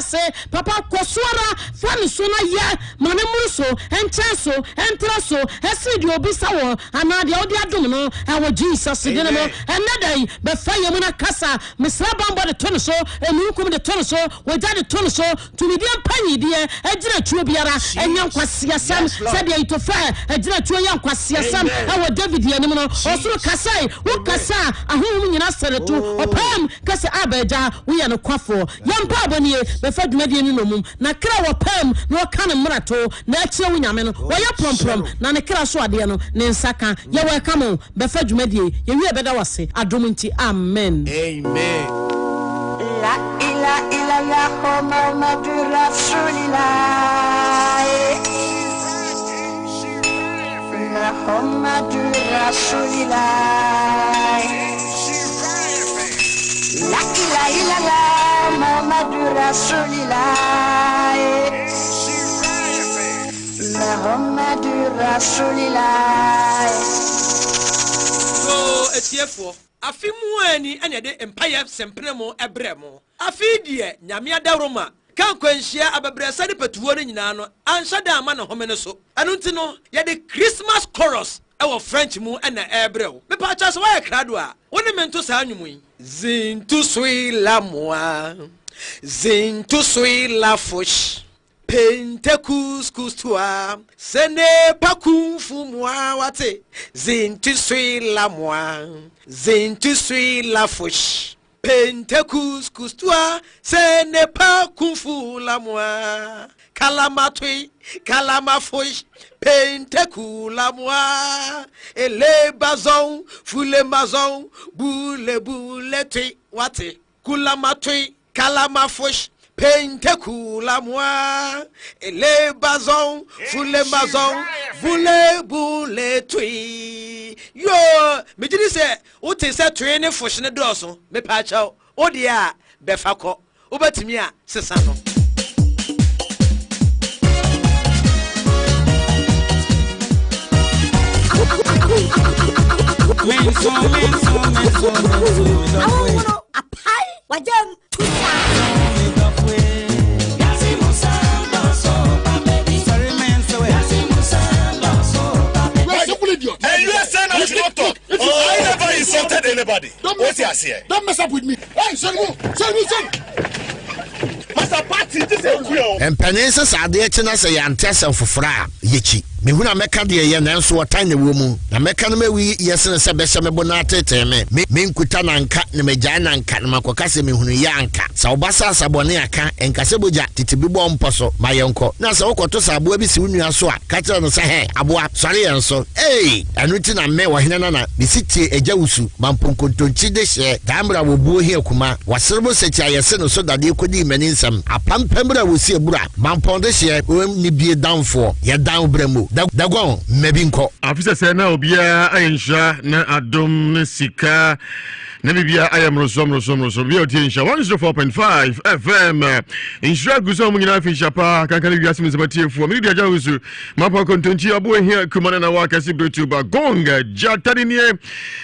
ase. Papa, kɔ so ara fa ne so na yɛ ma no mmoro so, nkyɛn so, ntra so, ɛsene deɛ ɔbisa wɔ anaa deɛ wode adom no, ɛwɔ Jesus dini mu. Ɛnnɛ da yi, bɛfa yɛn mu na kasa. Mesrɛ banbɔ de to ne so, amununkum de to ne so, ogya de to ne so, tumidie mpanyideɛ, agyinatuo biara nyɛ nkwaseasɛm, sɛdeɛ Ahitofel agyinatuo yɛ nkwaseasɛm wɔ David anim no. Ɔsoro kasae, wo kasa a, ahonhom nyina sere to, ɔpaam ka sɛ, Abba Agya, woyɛ nokwafoɔ. Yɛn mpaabɔ nie, bɛfa dwumadie no nnommum, na kra a wɔpaam na wɔka ne mmarato na akyerɛ wo Nyame no, wɔyɛ prɔmprɔm, na ne kra so adeɛ no, ne nsa ka. Yɛwɔ ɛka mo, bɛfa dwumadie yi, yɛwie a bɛda wo ase, adom nti, amen. Amen. La ila ila la Muhammadu Rasulillah Muhammadu Rasulillah La ila ila la Muhammadu Rasulillah Muhammadu Rasulillah. So atiefoɔ, afe mu ara ni na yɛde mpaeɛ sempene mo brɛ mo. Afe yi deɛ Nyame adaworoma, ka nkwanhyia, abɛbrɛsɛ ne patuwuo no nyinaa no anhyɛ da amma ne home no so. Ɛno nti no yɛde Christmas chorus wɔ French mu na ɛrebrɛ wo. Mepaakyɛw sɛ woayɛ krado a, wo ne me nto saa nnwom yi. Zintu sui la moi, zintu sui la fouche, Pente couscous toi, ce n'est pas kung fu moi, wate. Zintu sui la moi, zintu sui la fouche. Pente couscous toi, ce n'est pas kung fu la moi. Kalamatoi, kalamafoi, pente la moi. Ele bazon, fule mazon, bule bule tui, wate. Kulamatoi, kalamafosh, pente la moi. Ele bazon, fule mazon, bule bule tui. Yo, megye di sɛ wote sɛ toe ne fosh ne dɔɔso, mepaakyɛw, wo deɛ a bɛfa kɔ. Wobɛtumi a sesa no. Ahonhono apae wagyam tusa. You are a simple idiot. And you are saying I should not talk. I never insulted anybody. Don't What mess you up. say? Don't mess up with me. Hey, sorry, sorry, sorry. Master Party, this is real. Mpanin sɛ sɛ adeɛ kye na sɛ yɛante asɛm foforɔ a, yɛkyi. Mehunu a mɛka deɛ ɛyɛ, nanso ɔtan na ɛwɔ mu. Na mɛka no mawi yɛ sene sɛ bɛhyɛ me bo na ateetee me. Me, menkuta no anka, na magyae no anka, na makɔka sɛ mehunuiɛ anka. Sɛ wo ba sɛ asa bɔne a, ka, nka sɛ bogya, tete bi bɔ wo mpɔ so, ma yɛnkɔ. Na sɛ wokɔto sɛ aboa bi si wo nua so a, ka kyerɛ no sɛ, Hɛ, aboa, sɔre yɛn so. Ei! Ɛno nti na me, ɔhene nana, mesi tie agya wusu, ma mponkontonkyi dehyeɛ, daa mmerɛ a wɔbuo hia kuma, wɔserebo sɛkyi a yɛse no so dadeɛ kɔdii m'ani nsɛm, apampam berɛ a wɔsi abura, mampɔn dehyeɛ, ɔnni bie danfoɔ, yɛdan wo berɛ mu, da, daguan, mma bi nkɔ. Afe sɛsɛɛ na obiara ayɛ nhyira na adom ne sika na biribiara ayɛ mmoroso mmoroso mmoroso bia otie nhyira 104.5 fm nhyira gu sɛ ɔmo nyinaa fi nhyira paa kankan ne wiase mu nsɛm atiefoɔ mene duagya wo su mapa kontonkyi aboa hia kuma ne na wakɛse beretu ba gong gyata ne nie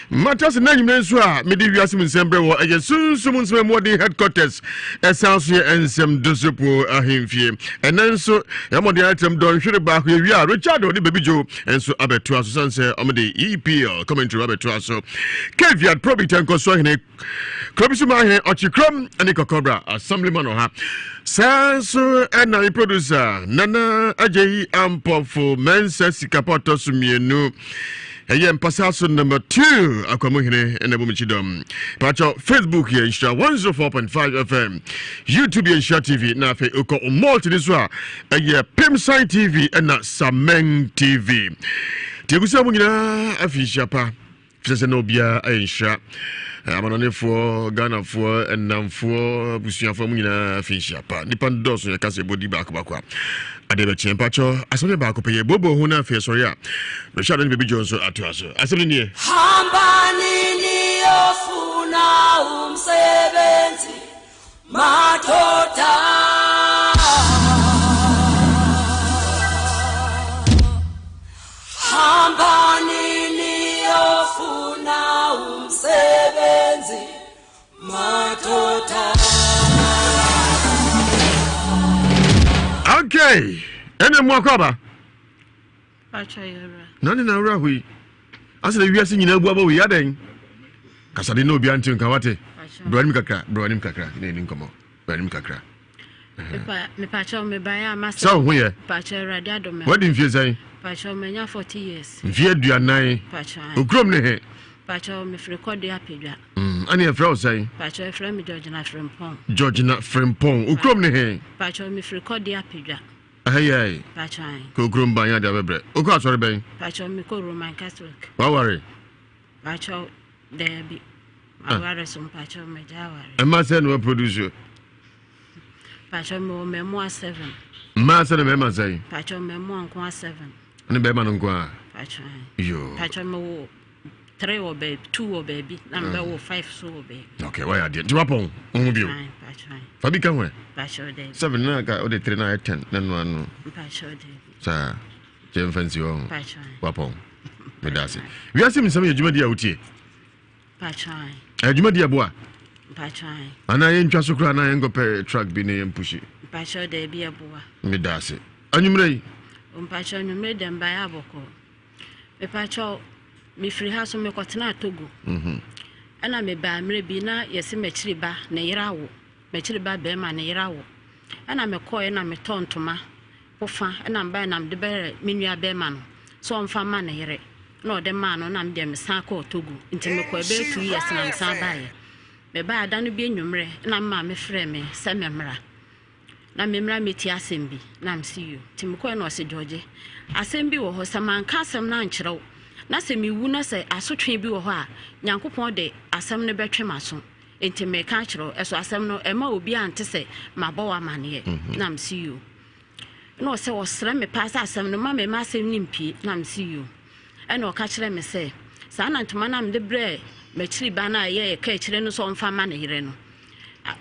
mata se na anwummerɛ nso a mede wiase mu nsɛm berɛ wɔ ɛyɛ sunsum nsɛm mu ɔden headquarters ɛsan so yɛ nsɛm dosopo ahemfie ɛnɛ nso yɛmmɔden atɛm dɔnhwere baako yɛwie a richard ɔne baby joe nso abɛtoa so sane sɛ ɔmde epl commentary abɛtoa so caveat probit nkɔso ahene kuro so ma ahene ɔkye kurom ne kɔkɔbra assemblyman ɔha saa nso ɛna me producer nana agye yi ampɔfo mɛnsa sikapa ɔtɔ so mmienu ɛyɛ mpasa so number 2 akwamu hene ɛna ɛbɔ mekyi dɔm pakyɛ facebook yɛ nhyira 104.5 fm youtube yɛ nhyira tv na afei wokɔ malt ne so a ɛyɛ pimsan tv ɛna samɛn tv nti ɛgu sɛ mu nyinaa afi nhyia pa fisɛ sɛ na obiara ayɛ nhyira amanɔnefoɔ ghanafoɔ ɛnamfoɔ abusuafoɔ mu nyinaa afi nhyia pa nnipa no dɔɔso yɛka sɛ ɛbɔdi baako baako a adeɛ bɛkyeɛ mpakyɛ asɛm no baako pɛ yɛ bobo ho no afei sɔre a richard ne baby joe nso atoa so asɛm no nie Hambani niyofuna umsebenzi madoda Hambani niyofuna umsebenzi madoda. Okay, ɛna mu akɔ aba. Na ne na awura hɔ yi. Asɛ na wiase nyinaa bu abɔ wei adɛn? Kasade na obi ante nka wate. Brɛ anim kakra, brɛ anim kakra na ɛni nkɔmmɔ. Brɛ anim kakra. Mepakyɛw mebaeɛ a masɛ. Sɛ wo ho yɛ. Pakyɛw Awurade adom me. Wadi mfie sɛn? Pakyɛw manya 40 years. Mfie aduanan. Pakyɛw. Okurom ne he? Pakyɛw mefiri Kɔdua Apadwa. Mm, ɛne ɛfrɛ wo sɛn? Pakyɛw ɛfrɛ me Georgina Frimpong. Georgina Frimpong. Okurom ne he? Pakyɛw mefiri Kɔdua Apadwa. Ɛha yɛ. Pakyɛw. Okurom ban yɛ ade abɛbrɛ. Okɔ asɔre bɛn? Pakyɛw mekɔ Roman Catholic. Waware? Pakyɛw daabi. Maware so mpakyɛw magya aware. Ɛma sɛ na waproduce? Pakyɛw mewɔ mmaamua seven. Mmaa sɛ na mmarima sɛn? Pakyɛw mmaamua nko a seven. Ne bɛrima no nko a? Pakyɛw. Yoo. Pakyɛw mewɔ three wɔ baabi, two wɔ baabi, na mebɛwɔ five so wɔ baabi. Okay, wayɛ adeɛ. Nti wapɔn wo ho bio? Pakyɛw. Fa bi ka ho ɛ? Pakyɛw daabi. Seven na ka wode three na ayɛ ten na no ano. Pakyɛw daabi. Saa. Kyɛ mfa nsi hɔ ho. Pakyɛw. Wapɔn. Meda ase. Wiase mu nsɛm yɛ dwumadi a wotie. Adwuma di ɛboa. Anaa yɛntwa so koraa anaa yɛnkɔpɛ truck bi ne yɛmpuhyi. Mpakyɛw daabi ɛboa. Meda ase. Anwummerɛ yi. Mpakyɛw anwummerɛ dɛm baeɛ abɔkɔ. Mepakyɛw mefiri ha so mekɔtenaa Togo. Mhm. Ɛna mebaa mmerɛ bi na yɛse m'akyiri ba ne yere awo. M'akyiri ba bɛrima ne yere awo. Ɛna mekɔɛ na metɔɔ ntoma Pofa na mebae na mede bɛyɛɛ me nua bɛɛma no sɛ ɔmfa mma ne yere na ɔde maa no na medeɛ mesan kɔɔ Togo nti mekɔɛ bɛyɛ two years na mesan baeɛ. Mebaeɛ da no bi anwummerɛ na me maame frɛɛ me sɛ memmra na memmra mmɛtie asɛm bi na mese yo nti mekɔɛ na ɔse George asɛm bi wɔ hɔ sɛ manka asɛm no ankyerɛ wo na sɛ mewu na sɛ asotwe bi wɔ hɔ a Nyankopɔn de asɛm no bɛtwe m'aso nti meka akyerɛ wo ɛso asɛm no ɛma obiara nte sɛ mabɔ wo amaneɛ na mese yo. Ɛna ɔsɛ ɔsrɛ me paa sɛ asɛm no ma me ma asɛm no mpie na mese yo. Ɛna ɔka kyerɛ me sɛ saa na ntoma no a mede brɛɛ m'akyiri ba no a ɛyɛ ɛka akyire no sɛ ɔmfa ma ne yere no.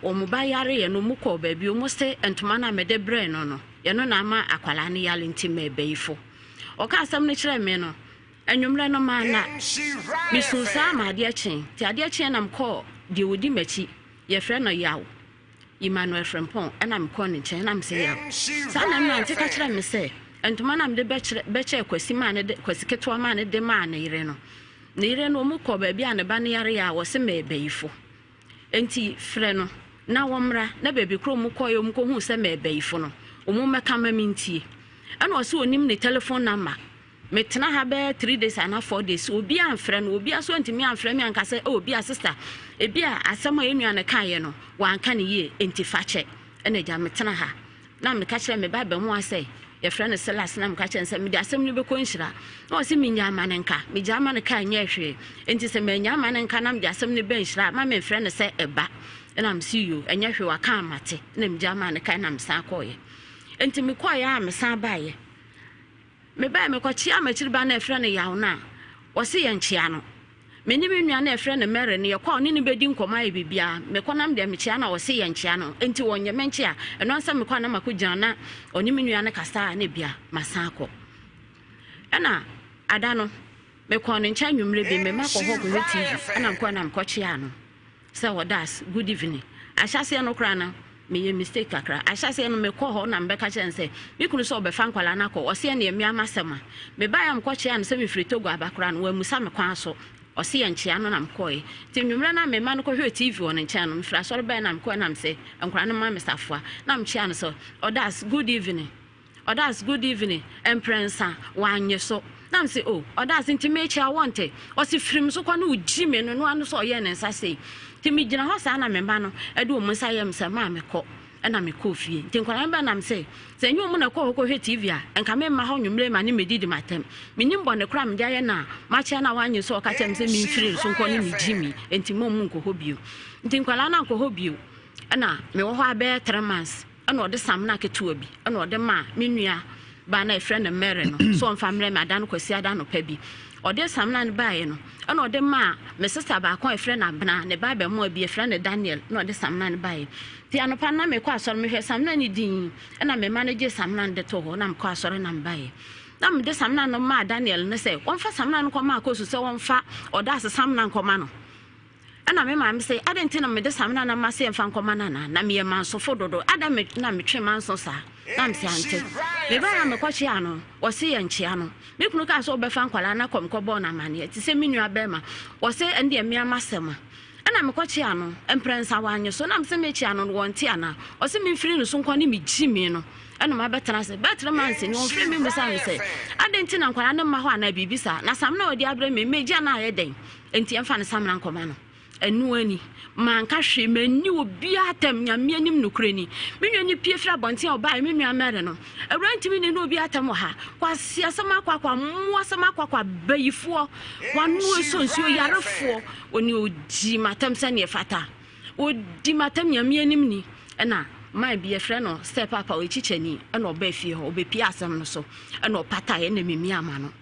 Wɔn ba yareɛ no wɔn kɔɔ baabi wɔn se ntoma no a mede brɛɛ no no yɛno na ama akwadaa no yare nti mɛbɛyifo. Ɔka asɛm no kyerɛ me no anwummerɛ no maa na mesuu saa ma adeɛ kyee nti adeɛ kyeeɛ na mekɔɔ deɛ ɔdi m'akyi yɛfrɛ no Yaw. Emmanuel Frimpong ɛna mekɔɔ ne nkyɛn na mesɛ yaw. Saa na mmerante ka kyerɛɛ me sɛ ntoma no a mede bɛkyerɛ bɛkyɛɛ Kwasi maa ne de Kwasi ketewa maa ne de maa ne yere no. Ne yere no wɔn kɔɔ baabi a ne ba no yare a wɔse mɛyɛ bayifo. Enti frɛ no na wɔmmra na baabi koro wɔn kɔeɛ wɔn kɔhuu sɛ mɛyɛ bayifo no wɔn mmɛka ma mentie. Ɛna ɔse ɔnim ne telephone number. Metena ha bɛyɛ 3 days anaa 4 days, obiara amfrɛ no, obiara nso antumi amfrɛ me anka sɛ, oh, bia sister, ebia asɛm a yɛn nua no kaeɛ no, wanka no yie, enti fa kyɛ. Ɛna agya metena ha. Na meka kyerɛ me ba abamuwa sɛ, yɛfrɛ no Silas, na meka kyerɛ no sɛ, mede asɛm no bɛkɔ nhyira. Na ɔse mennyaa ma no nka, megyaa ma no ka nyɛɛ hwee. Enti sɛ mannyaa ma no nka na mede asɛm no ba nhyira a, ma memfrɛ no sɛ ɛba. Ɛna mese yoo, ɛnyɛ hwee, waka a mate. Ɛna megyaa maa no kae na mesan kɔeɛ. Enti mekɔeɛ a mesan baeɛ. Mebae, mekɔkyeaa m'akyiri ba no a yɛfrɛ no Yaw no a, ɔse yɛnkyea no. Me ne me nua no a yɛfrɛ no Mary no, yɛkɔ a ɔne no bɛdi nkɔmmɔ ayɛ biribiara. Mekɔ na medeɛ mekyea no a, ɔse yɛnkyea no. Enti ɔnyɛ menkyea. Ɛno ara sɛ mekɔ a na makɔgyina na ɔne me nua no kasa a na ebia masan akɔ. Ɛna ada no, mekɔɔ ne nkyɛn anwummerɛ bi, me mma kɔ hɔ kɔhwɛ TV, ɛna mekɔɛ na mekɔkyeaa no. Sɛ ɔdas, good evening. Ahyɛaseɛ no koraa no, meyɛ mistake kakra. Ahyɛaseɛ no, mekɔ hɔ na mebɛka kyerɛ no sɛ, me kunu sɛ ɔbɛfa nkwadaa no akɔ. Ɔse ɛneɛ mmea m'asɛm a. Mebaeɛ a mekɔkyeaa no sɛ mefiri Togo aba koraa no, wammusa me kwan so. Ɔse yɛnkyea no na mekɔeɛ. Nti anwummerɛ no a me mma no kɔhwɛɛ TV wɔ ne nkyɛn no, mefiri asɔre baeɛ na mekɔeɛ na mese nkwadaa no mma me safoa. Na mekyeaa no sɛ, ɔdas, good evening. Ɔdas, good evening, mprɛnsa, wannye so. Na mese, oh, Ɔdas, nti mekyea wo wɔnte? Ɔse, firi me so kɔ na ɔgyi me no, no ano sɛ ɔyɛɛ ne nsa sei. Nti megyina hɔ saa na me mma no de wɔn nsa yɛɛ me sɛ maa mekɔ, ɛna mekɔɔ fie. Nti nkwadaa no bɛɛ na mese, sɛ ɛnyɛ wɔn na ɛkɔɔ hɔ kɔhwɛ TV a, nka memma hɔ nwummerɛ ma ne mmɛdidi m'atɛm. Mennim bɔne korɔ a mede ayɛ no a makyea no a wannye so a ɔka kyerɛɛ me sɛ memfiri ne so nkɔ ne megyi me, nti mma wɔn nkɔ hɔ bio. Nti nkwadaa no ankɔ hɔ bio. Ɛna mewɔ hɔ ara bɛyɛ 3 months. Ɛnna ɔde samena ketewa bi na ɔde maa me nua baa no a yɛfrɛ no Mary no sɛ ɔmfa mmrɛ me ada no Kwasiada anɔpa bi. Ɔde samena no baeɛ no, ɛnna ɔde maa me sista baako a yɛfrɛ no Abena, ne ba abɛmoa bi yɛfrɛ no Daniel, na ɔde samena no baeɛ. Nti anɔpa no na mekɔ asɔre, mehwɛ samena no dinn, ɛnna me mma no gyee samena no de too hɔ, na mekɔ asɔre na mebaeɛ. Na mede samena no maa Daniel no sɛ ɔmfa samena no nkɔma Akosu sɛ ɔmfa ɔdaase samena nkɔma no. Ɛna me maame sɛ, adɛn nti na mede samina no ma sɛ yɛmfa nkɔma no anaa? Na meyɛ mansofo dodo. Adɛn me na metwe manso saa? Na mese ante. Mebaeɛ a mekɔkyea no, ɔse yɛnkyea no. Me kunu kaa sɛ ɔbɛfa nkwadaa no akɔ mekɔbɔɔ no amanneɛ te sɛ me nua bɛrima. Ɔse ɛndeɛ mea m'asɛm a. Ɛna mekɔkyea no, mprɛnsa wannye so. Na mese mekyea no no wɔnte anaa? Ɔse memfiri ne so nkɔ ne megye mi no. Ɛna mabɛtena ase. Bɛyɛ months ni ɔmfrɛ me mmusaa me sɛ adɛn nti na nkwadaa no mma hɔ anaa biribi saa. Na samina a ɔde abrɛ me, megye anaa ayɛ dɛn? Enti ɛmfa ne samena nkɔma no. Ɛno ani, manka hwee, manni obiara atɛm, Nyame anim nokorɛ ni. Me nua no pue firi abɔnten a ɔbaeɛ, me nua Mary no, Awuraa ntumi nni ne obiara atɛm wɔ ha. Kwaseasɛm akwakwa, mmoasɛm akwakwa, bayifoɔ, wano ɛsɔ nsuo, yarefoɔ, ɔne ɔdii m'atɛm sɛdeɛ ɛfata. Ɔdi m'atɛm, Nyame anim ni. Ɛna man bi yɛfrɛ no Sir Papa, ɔyɛ kyikyɛni, ɛna ɔbaa fie hɔ, ɔbɛpie asɛm no so, ɛna ɔpataeɛ, ɛna memia ama no.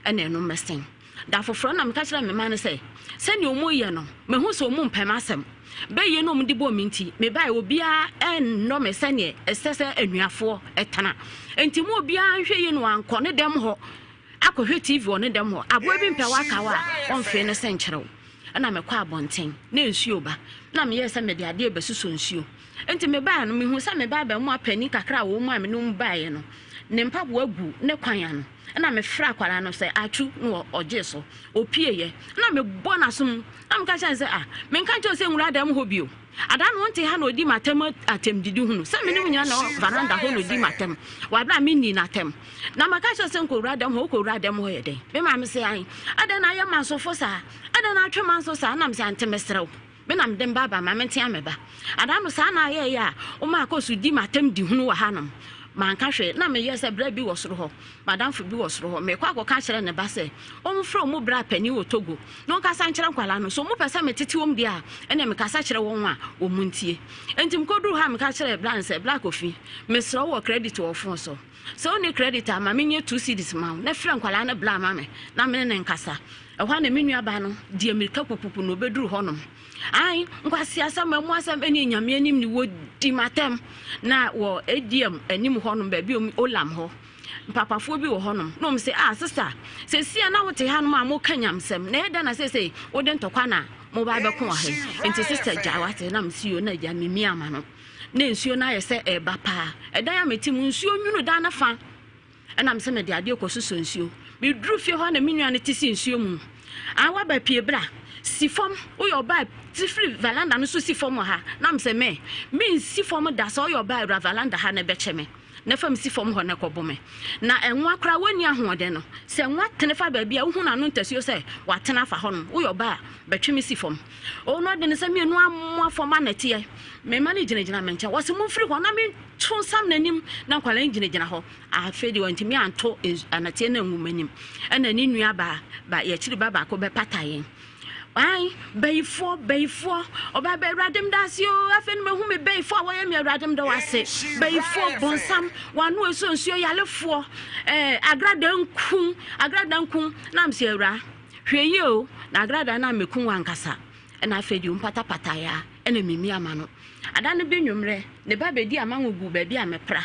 ɛna ɛno mmɛsen. Da foforɔ na meka kyerɛɛ me mma no sɛ, sɛdeɛ wɔreyɛ no, mahu sɛ wɔmpɛ m'asɛm. Bɛyie no a wɔde bɔɔ me nti, mebaeɛ obiara nnɔ me sɛdeɛ ɛsɛ sɛ anuafoɔ tena. Enti mo obiara nhwɛ yie na wankɔ ne dɛm hɔ akɔhwɛ TV wɔ ne dɛm hɔ. Aboa bi mpɛ w'akaw a, ɔmfee ne se nkyerɛ wo. Ɛna mekɔ abɔnten, na nsuo ba. Na meyɛɛ sɛ mede adeɛ rebɛsosɔ nsuo. Enti mebaeɛ no, mehuu sɛ me ba abarimaa panin kakra a wɔn mu a me ne wɔn baeɛ no, ne mpaboa gu ne kwan ano. Ɛna mefrɛɛ akwadaa no sɛ, Atwu, na ɔgyee so. Ɔpieeɛ. Ɛna mebɔɔ n'aso mu. Na meka kyerɛɛ no sɛ, Ah, menka nkyerɛ wo sɛ nwura dan mu hɔ bio. Adaa no wonte ha na ɔdi m'atɛm atɛmdidi hunu. Sɛ me ne wo nyina na ɛwɔ veranda hɔ na ɔdi m'atɛm. Wɔ aberɛ a mennii n'atɛm. Na maka kyerɛ sɛ nkɔwura dɛm hɔ, wokɔwura dɛm hɔ yɛ dɛn? Me maame se, Ae, adɛn na ayɛ mansofo saa? Adɛn na atwe manso saa? Ɛna mese, Ante mesrɛ wo. Me na mede mba aba, ma mentea me ba. Ada no saa na ayɛeɛ a woma akɔ so di m'atɛm di hunu wɔ hanom. Manka hwee. Na meyɛɛ sɛ bra bi wɔ soro hɔ, m'adamfo bi wɔ soro hɔ. Merekɔ akɔka akyerɛ ne ba sɛ ɔmfrɛ wɔn bra panin wɔ Togo na ɔnkasa nkyerɛ nkwadaa no. Sɛ wɔpɛ sɛ metete wɔn deɛ a, ɛnneɛ mekasa kyerɛ wɔn a wɔntie. Enti mekɔduruu hɔ a meka kyerɛɛ bra no sɛ, Bra Kofi, mesrɛ wo wɔ credit wɔ wo fon so? Sɛ wonni credit a, ma menyɛ 2 cedis ma wo na frɛ nkwadaa no bra ma me na me ne no nkasa. Ɛhɔ ara na me nuabaa no de ammirika pupupu na ɔbɛduru hɔnom. Ae, nkwaseasɛm, ɛmo asɛm, ɛne Nyame anim ne wɔdi m'atɛm. Na wɔ ADM anim hɔnom, baabi a Olam hɔ, mpapafoɔ bi wɔ hɔnom. Na wɔn sɛ, ah, sista, seesei a na wote hanom a moka nyamsɛm, na ɛyɛ dɛn na seesei wode ntɔkwa na moba abɛko wɔ ha yi? Nti sista gyae wate, na mesi yo, na agya memia ama no. Na nsuo no ayɛ sɛ ɛreba paa. Ɛdan a mete mu, nsuo nwunu dan no fa. Ɛna mesɛ mede adeɛ kɔsosɔ nsuo. Meduru fie hɔ na me nua no te si nsuo mu. Ah, waba pie bra. Si fam. Woyɛ ɔbaa ti firi valanda no so si fam wɔ ha. Na mesɛ me, mensi fam da sɛ ɔyɛ ɔbaa awura valanda ha na ɛbɛkyɛ me. Na fam si fam hɔ na ɛkɔbo me. Na ɛnwa koraa wɔnni ahoɔden no. Sɛ nwa tene fa baabi a wohu n'ano ntasuo sɛ watene afa hɔ nom. Woyɛ ɔbaa bɛtwe me si fam. O na ɔde ne nsa mmienu amoa fam anɛteɛ. Me mma no gyinagyina me nkyɛn. Wɔse momfiri hɔ na mento nsam n'anim na nkwadaa no gyinagyina hɔ. Afei deɛ wantumi anto anɛteɛ no angu m'anim. Ɛna ne nua baa ba yɛakyiri ba baako bɛpata yɛn. Ae, bayifoɔ, bayifoɔ, ɔbaa bɛ awurade meda ase o, afei no mahu me bayifoɔ a wɔyɛ me awurade meda wo ase. Bayifoɔ, bonsam, wano ɛsɔ nsuo, yalefoɔ, eh, agrada nku, agrada nku, na mesɛ awura. Hwɛ yie o, na agradaa no ammɛku wo ankasa. Ɛna afei deɛ ɔmpatapataeɛ a, ɛna memia m'ano. Ada no bi nwummerɛ, ne ba bɛdii amango guu baabi a mepra.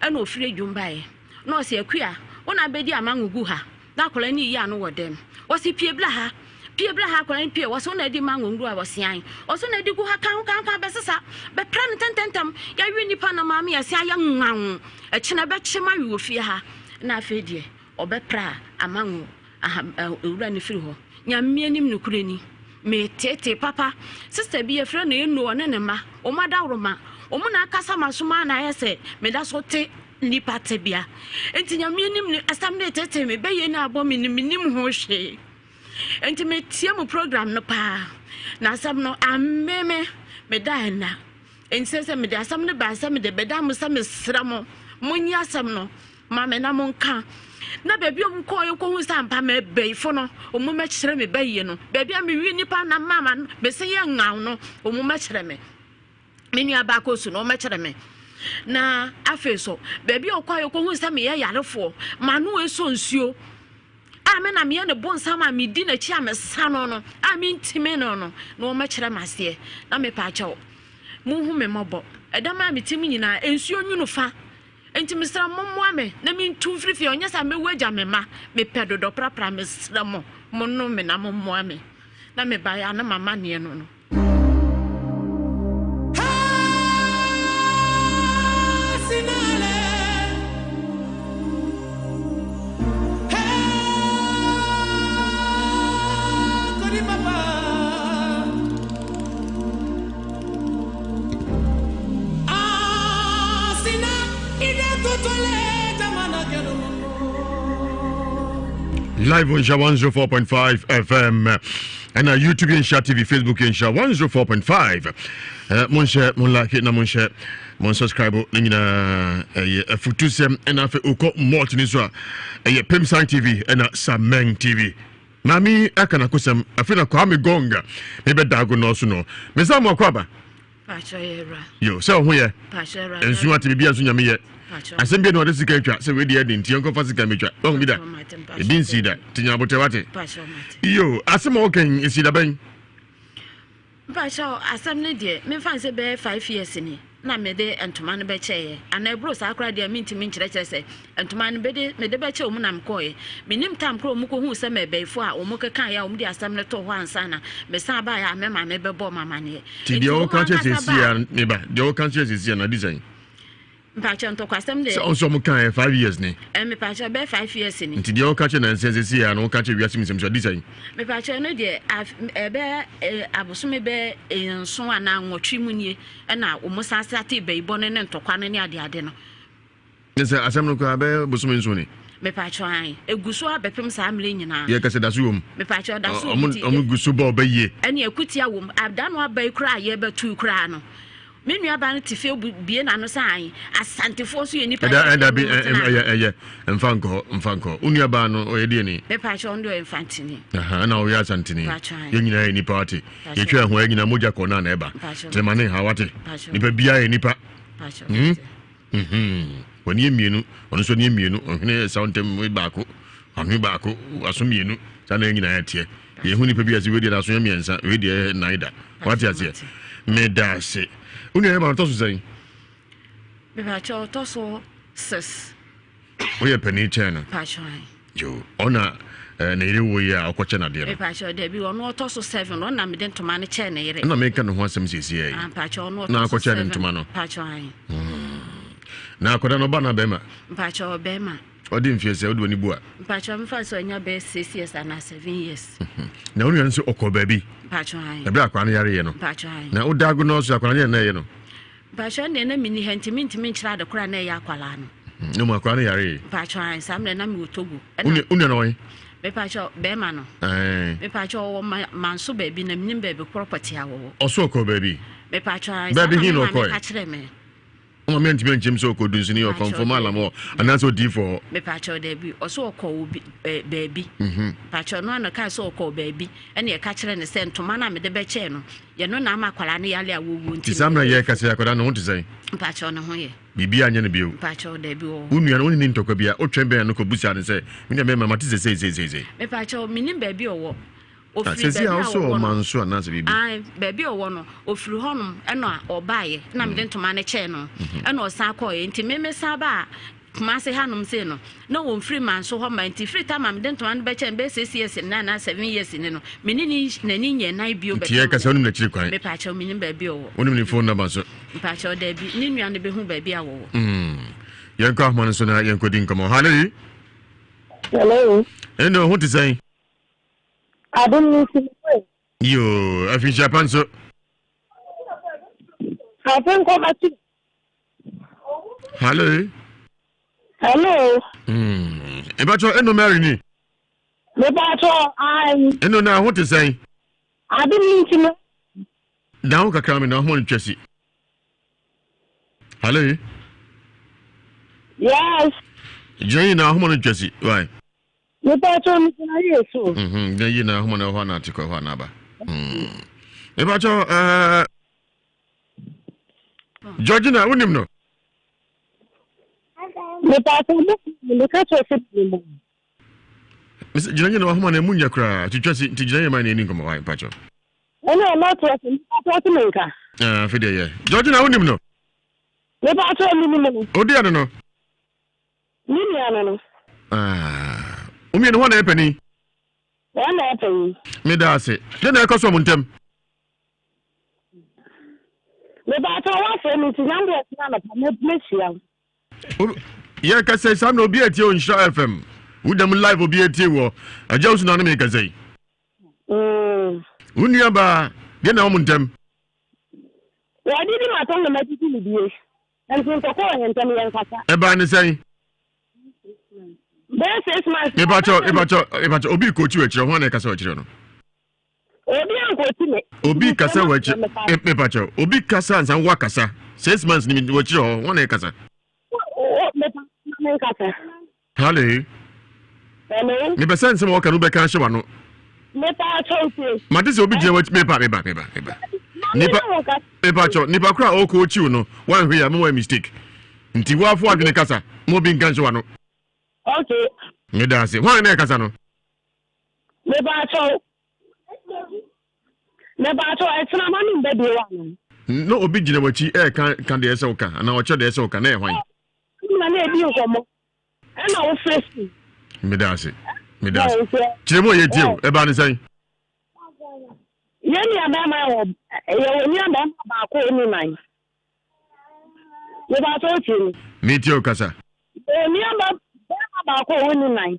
Ɛna ɔfiri adwum baeɛ. Na ɔse, Akua, wo na abɛdi amango gu ha? Na akwadaa no reyi ano wɔ dɛm. Ɔse, Pue bra ha. Pue bra ha. Akwadaa no pue. Ɔse, Wo na adi mango nguru a? Ɔse, Aane. Ɔse, Wo na adi gu ha? Ka ho, ka ho, ka ho, bɛsesa. Bɛpra no ntɛntɛntɛm. Yɛawe nnipa na maame yɛse ayɛ nwann. Ɛkyena bɛkye mawe wɔ fie ha. Ɛna afei deɛ, ɔbɛpra amango Aha owura no firi hɔ. Nyame anim nokorɛ ni, meteetee papa. Sister bi yɛfrɛ no Eno ɔne ne mma, wɔn adaworoma, wɔn na akasa m'asom ara na ayɛ sɛ meda so te nnipa tebea. Enti Nyame anim no asɛm no reteetee me, bɛyɛ no abɔ me no mennim ho hwee. Enti metie mo program no paa, na asɛm no amme me, meda nna. Enti sɛ sɛ mede asɛm no baa sɛ mede bɛda mo sɛ mesrɛ mo, monyi asɛm no ma me na monka. Na baabi a wɔkɔɔ kɔhu sɛ ampa mɛbɛyifo no, wɔn mɛkyerɛ me bɛyie no. Baabi a mewie nipa na mama no, mese yɛ ŋaw no, wɔn mɛkyerɛ me. Me nua baako su no, wɔn mɛkyerɛ me. Na afei so, baabi a wɔkɔɔ kɔhu sɛ meyɛ yarefoɔ, m'ano esɔ nsuo. A me na meyɛ ne bonsam a medi n'akyi a mesa no no, a mentimi no no, na wɔmɛkyerɛ me aseɛ. Na mepa akyɛw, monhu me mmɔbɔ. Ɛdam a mete mu nyinaa, nsuo nwunu fa. Enti mesrɛ mo, mommoa me na mentu mfiri fie, ɔnyɛ saa mɛwu agya me mma. Mepɛ dodɔ prapra, mesrɛ mo, monnom me na mommoa me. Na mebaeɛ a na m'amanneɛ no no. Live on Nhyira 104.5 FM ɛna YouTube yɛ Nhyira TV, Facebook yɛ Nhyira 104.5. Eh, monhyɛ, mon like na monhyɛ, mon subscribe ne nyinaa ɛyɛ afutusɛm ɛna afei wokɔ malt ne so a ɛyɛ Pemsan TV ɛna Sameng TV. Maame aka n'akosɛm afei na Kwame Gonga mebɛda ago nɔɔso no. Mesa mo akɔ aba. Yo, sɛ ɔho yɛ nsu ate biribi a nso nyame yɛ asɛm bi na ɔde sika atwa sɛ wei deɛ ɛde nti yɛnkɔfa sika metwa ɔho bi da ebi nsii da nti nya abotɛ wate yo asɛm a wɔkɛn esi da bɛn. Mpakyɛw asɛm no deɛ memfa nsɛ bɛyɛ 5 years ni na mede ntoma no bɛkyɛeɛ anaa ɛboro saa koraa deɛ mentumi nkyerɛkyerɛ sɛ ntoma no bɛde mede bɛkyɛ wɔn na mekɔeɛ. Menim tam koraa wɔn kɔhuu sɛ mɛbɛyifoɔ a wɔn kekaeɛ a wɔn de asɛm no too hɔ ansa na mesan baeɛ a me maame bɛbɔɔ me amaneɛ. Nti deɛ wɔka kyerɛ sɛsi a ne ba deɛ wɔka kyerɛ sɛsi a na adi sɛn? Mpakyɛ ntɔkwasɛm deɛ. Sɛ ɔnso ɔmo kan yɛ 5 years ni. Ɛ mepakyɛ bɛyɛ 5 years ni. Nti deɛ ɔka kyerɛ nansa sɛsi a na ɔka kyerɛ wiase mu nsɛm so adi sɛn? Mepakyɛ no deɛ ɛbɛ abosome bɛ 7 anaa 8 mu nie ɛna wɔn san sate bɛyibɔ no ne ntɔkwa no ne adeade no. Ne sɛ asɛm no koraa bɛyɛ bosome 7 ni. Mepakyɛ ae egu so abɛpem saa mmerɛ nyinaa. Yɛ kɛsɛ daso wom. Mepakyɛ daso wom ti. Ɔmo gu so bɔ ɔbɛ yie. Ɛne akutia wom ada no aba yi koraa a yɛbɛto yi koraa no me nua ba no te fie bie n'ano sɛ ae asantefoɔ nso yɛ nipa. Ɛda ɛda bi ɛyɛ ɛyɛ nfa nkɔ nfa nkɔ wo nua baa no ɔyɛ deɛ ni. Mepakyɛ ɔno deɛ ɔyɛ mfantini. Ɛna ɔyɛ asantini yɛn nyinaa yɛ nipa wate yɛtwa ɛho yɛn nyinaa mogya kɔ na na ɛba tẹnɛma ne ha wate nipa biara yɛ nipa. Hmm? Mhm. W'ani yɛ mmienu, ɔno nso ani yɛ mmienu, ɔhwene yɛ saw ntɛm baako, ano baako, aso mmienu, saa na yɛn nyinaa yɛteɛ. Yɛhu nipa bi ase, wei deɛ n'aso yɛ mmiɛnsa, wei deɛ yɛ nnan da. Wate aseɛ? Meda ase. Wo nua yɛ ma ɔtɔ so sɛn? Mepakyɛ ɔtɔ so six. Woyɛ panin kyɛn no? Pakyɛ. Yo, ɔna eh, ne yere wo yi a ɔkɔkyɛ n'adeɛ no. Mepakyɛ dabi, ɔno ɔtɔ so seven, ɔna mede ntoma no kyɛɛ ne yere. Ɛna meka ne ho asɛm siesie yi. Ah, mpakyɛ ɔno ɔtɔ so seven. Na akɔkyɛ ne ntoma no. Mpakyɛ ayi. Na akɔda no ɔba na bɛrima. Mpakyɛ ɔbɛrima. Ɔde mfie sɛ wode w'ani bu a. Mpakyɛ mfa sɛ ɔnya bɛyɛ 6 years anaa 7 years. Na wo nua no sɛ ɔkɔ baabi. Mpakyɛ ayi. Ɛberɛ akwadaa no yareɛ no. Mpakyɛ ayi. Na woda ago no so akwadaa no yɛ na ɛyɛ no. Mpakyɛ deɛ na menni ha nti mentumi nkyerɛ ade koraa na ɛyɛ akwadaa no. Na mu akwadaa no yaree. Mpakyɛ ayi saa mmerɛ na mewɔ Togo. Wo nua no ɔyɛ? Mepakyɛ bɛrima no. Mepakyɛ ɔwɔ manso baabi na menim baabi korɔ pɔte a wɔwɔ. Ɔso ɔkɔ baabi. Mepakyɛ ayi baabi hin na saa na me ɔkɔɛ? maame ka kyerɛ me. Ɔma me ntumi nkyɛm sɛ ɔkɔ dunsini ɔkɔmfo maalam hɔ anaasɛ odiifo hɔ. Mepakyɛ daabi ɔso ɔkɔ obi baabi. Mepakyɛ ɔno ano kaa sɛ ɔkɔ baabi ɛna ɛka kyerɛ no sɛ ntoma no a mede bɛkyɛɛ no yɛno na ama akwadaa no yale a wɔwuo nti. Nti saa mmerɛ yɛ kasa akwadaa no ho te sɛn? Mepakyɛ ne ho yɛ. Biribi anyɛ no bio. Mepakyɛ daabi wɔ. Wo nua no wo ne ne ntɔkwa bi a wotwɛn bɛn no kɔ busa no sɛ me nua bɛrima mate sɛ sei sei sei sei. Mepakyɛ menim baabi ɔwɔ. Ofiri baabi a ɔwɔ no ɔma nso anaasɛ biribi. Ae, baabi a ɔwɔ no, ofiri hɔnom ɛna ɔbaeɛ na mede ntoma no kyɛɛ no ɛna ɔsan kɔeɛ nti me mesan baa Kumase hanom sei no na wɔmfiri Manso hɔ ma nti firi tam a mede ntoma no bɛkyɛɛ no bɛyɛ 6 years nnɛ anaa 7 years ni no me ne ne n'ani nyɛ nan bio. Nti yɛka sɛ wonim n'akyiri kwan? Mepaakyɛw menim baabi a ɔwɔ. Wonim ne phone number nso? Mpaakyɛw daabi, ne nua no bɛhu baabi a wɔwɔ. Yɛnkɔ ahoma no so na yɛnkɔdi nkɔmmɔ. Hello. Hello. Ɛnna ho te sɛn? Adom no nti mekɔe. Yoo, afinhyia pa nso. Afe nkɔba ti. Hello. Hello. Ebatɔ eno Mary ni. Mebatɔ ayi. Eno na ho te sɛn? Adom no nti no. Na ho kakra me na ho ntwa si. Hello. Yes. Gyina yi na ho no ntwa si. Why? Mepakyɛw megyina yie so. Mhm, gyina yie na ahoma na ɛhɔ ana ate kɔ ɛhɔ ana aba. Mepakyɛw ɛɛ Georgina wonim no? Mepakyɛw mo meka kyerɛ sɛ menim. Mesɛ gyina yie na ahoma na emu nyɛ koraa twitwa si nti gyina yie ma na ɛni nkɔmmɔ wae mepakyɛw. Ɛna ɛna ɔte ase mepakyɛw te me nka. Ɛɛ afei deɛ yɛ Georgina wonim no? Mepakyɛw menim no. Odi ano no? Me nua no no. Ah, wo mmienu hɔ na yɛ panin? Wɔn na ɛpɛ yi. Meda ase. Dɛn na ɛkɔ so wɔn ntam? Mepakyɛw woafrɛ me nti nyame deɛ ɛtena anɔpa mɛhyia wo. Yɛ kasa yi saa na obi atie Nhyira FM. Wo dam live obi atie wɔ. Agya wo so na ne me kasa yi. Wo nua baa deɛ na wɔn ntam. Wɔde di matɔn na matiti ne bie. Nti ntɔkwa wɔ yɛn ntam yɛn kasa. Ɛbaa ne sɛn? Bɛyɛ 6 months. Mepakyɛw mepakyɛw mepakyɛw obi kookyi wɔ akyirɛ ho ana ɛkasa wɔ akyirɛ no. Obi ankoti me. Obi kasa wɔ akyire. Mepa kyɛw. Obi kasa ansa wo akasa. 6 months ni wɔ akyire hɔ. Wɔn na ɛkasa. Mepa me nkasa. Hello. Hello. Mepɛ sɛ nsɛm a wɔka no bɛka ahyɛ w'ano. Mepa kyɛw tie. Mate sɛ obi gyina w'akyi mepa meba meba meba. Nipa mepa kyɛw nipa koro a ɔkɔ akyiw no wanhwɛ yɛ ama wɔyɛ mistake. Nti woafo adwene kasa ma obi nka nhyɛ w'ano. Okay. Meda ase. Hwan na ɛkasa no? Mepa kyɛw. Mepa kyɛw ɛkyena ma me mba bio ana? Na obi gyina w'akyi ɛɛka ka deɛ ɛsɛ wo ka anaa ɔkyerɛ deɛ ɛsɛ wo ka na ɛyɛ hwan? Na na edi nkɔmmɔ ɛna wofrɛ si. Meda ase. Meda ase. Kyerɛ mu a yɛtie o. Ɛbaa ne sɛn? Yɛn nua bɛrima wɔ yɛwɔ nua bɛrima baako a ɔnni nan. Mepa kyɛw tie me. Metie o kasa. Yɛwɔ nua bɛrima baako a ɔnni nan.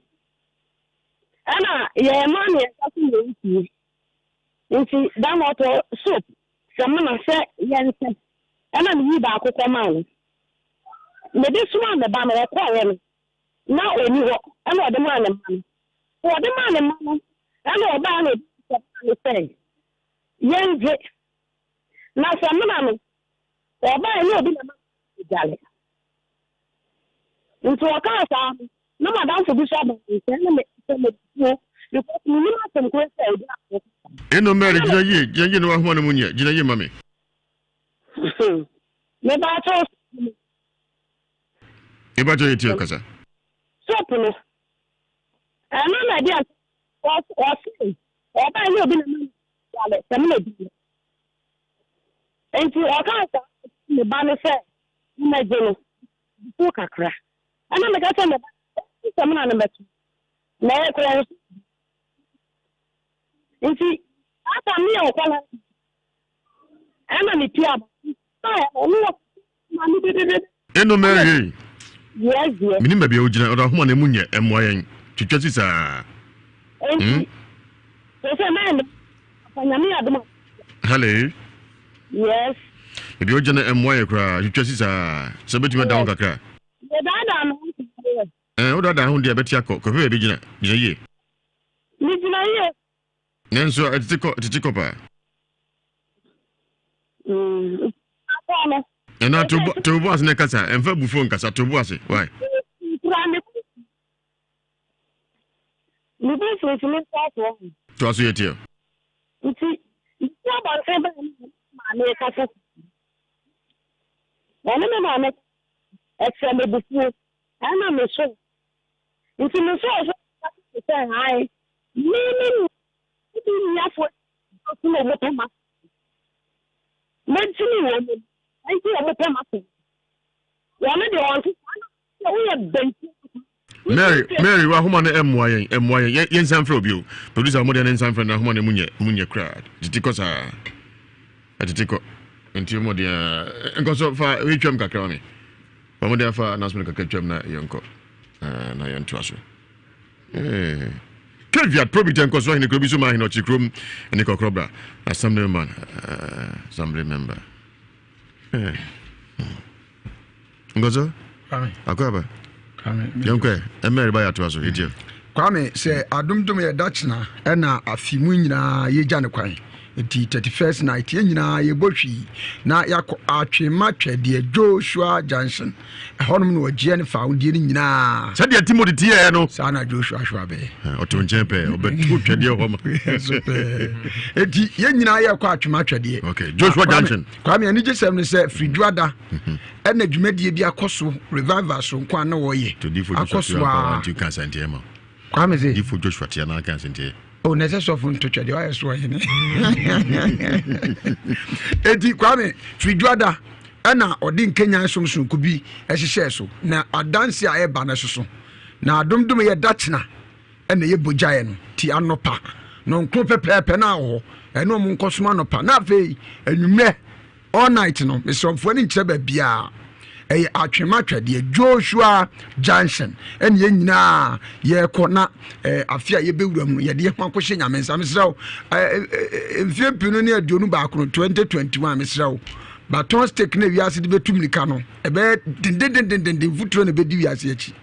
Ɛna yɛn mma mmiɛnsa nso na ɛwɔ fie. Nti da no ɔtɔ soap, samina sɛ yɛnsɛ. Ɛna meyii baako kɔmaa no. Mede somaa me ba no, ɔkɔeɛ no, na ɔnni hɔ. Ɛna ɔde maa ne mma no. Ɔde maa ne mma no, ɛna ɔbaa na ɔde maa no sɛ yɛngye. Na samina no, ɔbaeɛ na obi na ma no dwale. Nti ɔkaa saa no, na m'adamfo bi nso aba me nkyɛn na mesɛ mebufuo because menim asɛm korɔ sɛ ɔgyina so kasa. Eno Mary gyina yie, gyina yie na w'ahoma no mu nyɛ, gyina yie ma me. Mepakyɛw Mepakyɛw yɛ tie kasa. Soap no, ɛno na ɛde ɔse ɔbaa ne obi na ma no sɛ me na di no. Nti ɔkaa saa ne ba no sɛ mmɛgye no bufuo kakra. Ɛna meka kyerɛ me ba sɛ sɛ me na no bɛto na ɛyɛ korɔ nso. Nti saa tam ne yɛ ɔkɔla ɛna mepie aba. Ɔno wɔ maame bebebe. Eno Mary ei. Yes dear. Menim baabi a wogyina ɔdɔ ahoma no emu nyɛ ɛmmoa yɛn twitwa si saa. Enti sɛ sɛ na ɛnɛ papa nyame yɛ adom a. Hello. Yes. Baabi a wogyina ɛmmoa yɛ koraa twitwa si saa sɛ wobɛtumi ada ho kakra. Yɛdaadaa me ho deɛ. Ɛɛ wodaadaa ho deɛ ɛbɛte akɔ kɔhwɛ baabi gyina gyina yie. Megyina yie. Nanso ɛtete kɔ ɛtete kɔ paa. Ɛna to to bo ase na kasa ɛnfa bufuo nkasa to bo ase why. Me bo mfimfini ntoasoɔ. To aso yɛ tiɛ. Nti nti abɔnten bɛn na maame kasa. Ɔne me maame ɛkyerɛ me bufuo ɛna me so. Nti me so ɔso sɛ ae me me me nuafoɔ so na ɔmo pɛ ma mɛgyimi wɔn mu nti ɔmo pɛ ma so wɔn deɛ wɔn nso saa na woyɛ bɛnti. Mary Mary wahoma no ɛmmoa yɛn ɛmmoa yɛn yɛn nsan frɛ obi o producer ɔmo deɛ ne nsan frɛ no ahoma no mu nyɛ mu nyɛ koraa tete kɔ saa ɛtete kɔ nti ɔmo deɛ nkɔ so fa etwam kakra ma me ɔmo deɛ fa announcement kakra twam na yɛnkɔ na yɛntoa so. Caveat probit nkɔso ahene kuro bi so ma ahene ɔkye kurom ne kɔkorɔ bra assemblyman assembly member nkɔso akɔ aba yɛnkɔ ɛ ɛmɛ reba yɛ atoa so yɛtiɛ. Kwame sɛ adomdom yɛ da kyena ɛna afi mu nyinaa yɛgya no kwan nti 31st night yɛn nyinaa yɛbɔ hwii na yɛakɔ atwema twɛdeɛ Joshua Junction Ɛhɔnom na ɔgyeɛ ne fawodeɛ no nyinaa. Sɛdeɛ Timothy teɛɛ no. Saa na Joshua hwɛ abɛyɛ. Ɔto nkyɛn pɛɛ, ɔbɛto twɛdeɛ hɔ ma. So pɛɛ. Eti yɛn nyinaa yɛkɔ atwema twɛdeɛ. Okay, Joshua Junction. Kwame anigye sɛm ne sɛ firiduada mhm. ɛna dwumadie bi akɔ so revival so nko a na wɔyɛ. Akɔ so a. Kwame se. Difo Joshua tia na aka asɛntiɛ. O na ɛsɛ sɔfo nto twɛdeɛ wayɛ so ɔhene. Eti Kwame firiduada ɛna ɔde nkanyan som soronko bi hyehyɛɛ so na adanse a ɛba no soso na adomdom yɛ dakyena. ɛna ɛyɛ bogyaeɛ no ti anɔpa nɔnkron pɛpɛɛpɛ na wɔ hɔ ɛne ɔmo nkɔsom anɔpa na afei anwummerɛ all night no mesrɛ mfoɔ no nkyerɛ baabiaa ɛyɛ atwema twɛdeɛ Joshua Junction ɛne yɛn nyinaa yɛrekɔ na ɛɛ afe a yɛbɛwura mu yɛde yɛn ho akɔhyɛ Nyame nsa. Mesrɛ wo ɛɛ mfeɛ 2021 no, 2021, mesrɛ wo, baton stick na wiase de bɛtu mirika no ɛbɛyɛ dendendendenden, mfuturo na ɛbɛdi wiase akyi.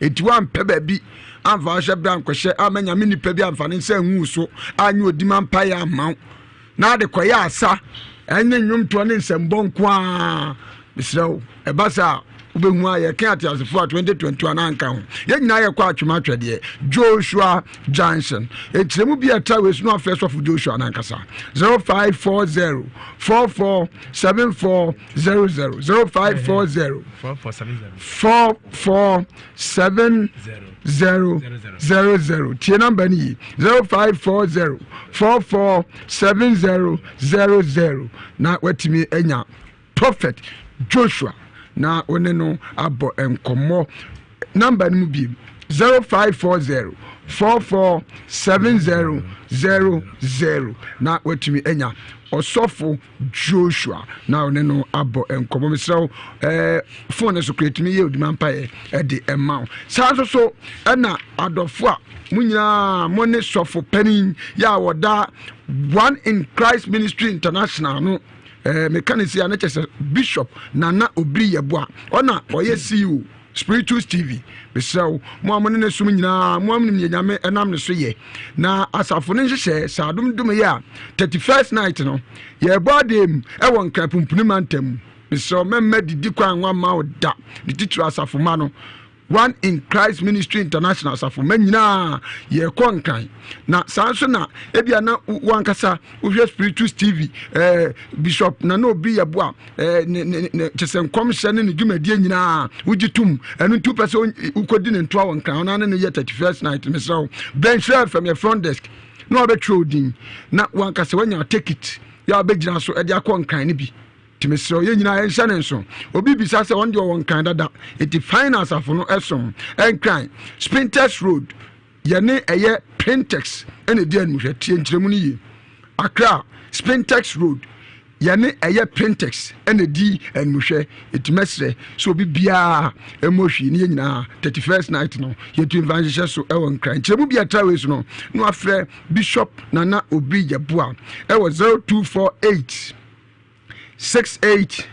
Enti woampɛ baabi amfa ahyɛ berɛ ankɔhyɛ ama Nyame nipa bi amfa ne nsa angu so anyɛ odima mpaeɛ amma wo na ade kɔyɛ asa ɛne nnwomtoɔ ne nsɛmbɔ nko a, mesrɛ wo, ɛba saa a wobɛhu a yɛka ateasefoɔ a 2021 anka ho. Yɛn nyinaa yɛkɔ atwema atwɛdeɛ Joshua Junction. Nkyerɛmu bi a ɛtra wei so no, afrɛ sɔfo Joshua no ankasa 0540 44 74 00, 0540 44 70 00. Tie number no yi, 0540 44 70 00, na watumi anya Prophet Joshua na wo ne no abɔ nkɔmmɔ. Number no mu biem, 0540 44 70 00, na watumi anya ɔsɔfo Joshua na ɔne no abɔ nkɔmmɔ. Mesrɛ wo, phone no so kora ɛtumi yɛ odima mpaeɛ ɛde ɛma wo. Saa nso so ɛna adɔfo a mo nyinaa mo ne sɔfo panin yɛ a wɔda One in Christ Ministry International no, meka ne si a ne kyɛ sɛ Bishop Nana Obiri Yɛboa, ɔna ɔyɛ CEO Spiritus TV. Mesrɛ wo, mo a mo ne ne som nyinaa, mo a monim yɛ Nyame ɛnam ne so yɛ na asafo no nhyehyɛɛ saa adomdom yɛ a 31st night no yɛrebɔ adeɛ mu ɛwɔ Nkran Pumpuni mantam mu. Mesrɛ wo, mɛmma didi kwan nwa wo da ne titiri asafo ma no One in Christ Ministry International asafo ma nyinaa yɛrekɔ Nkran. Na saa nso na ebia na wankasa wohwɛ Spiritus TV, Bishop Nana Obi Yɛboa, ne ne ne kyɛ sɛ nkɔmhyɛ ne ne dwumadie nyinaa wogye tom, ɛno nti wopɛ sɛ wokɔdi ne ntoa wɔ Nkran ɔno ne no yɛ 31st night. Mesrɛ wo, brɛ Nhyira FM yɛ front desk na wabɛtwerɛ wo din na wankasa woanya ticket yɛ a wobɛgyina so de akɔ Nkran no bi. Nti mesrɛ yɛn nyinaa yɛnhyɛ ne nso. Obi bisa sɛ ɔno deɛ ɔwɔ Nkran dada, nti fan na asafo no ɛsom Nkran Spintex Road, yɛne ɛyɛ Printex ɛna ɛdi animhwɛ. Tie nkyerɛmu no yie. Accra Spintex Road, yɛne ɛyɛ Printex ɛna ɛdi animhwɛ. Nti mɛsrɛ sɛ obi biara ɛmmɔ hwii ne yɛn nyinaa 31st night no yɛtu mfa nhyehyɛ so ɛwɔ Nkran. Nkyerɛmu bi a ɛtra wei so no na wafrɛ Bishop Nana Obi Yɛboa ɛwɔ 0248 68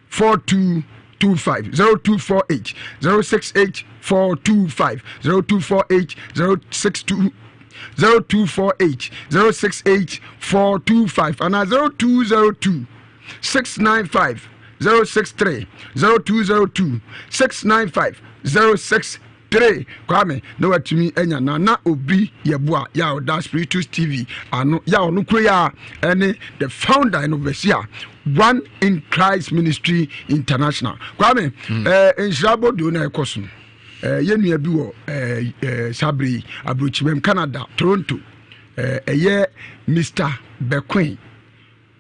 4225, 0248 068 425, 0248 062, 0248 068 425 anaa 0202 695 063, 0202 695 063. Kwame na watumi anya Nana Obi Yɛboa yɛ a ɔda Spiritus TV ano yɛ a ɔno kuro yɛ a ɛne the founder and overseer One in Christ Ministry International. Kwame, nhyira bɔdoo na ɛkɔ so no, yɛn nua bi wɔ saa bere yi aburokyimam Canada, Toronto, ɛyɛ Mr Bequin,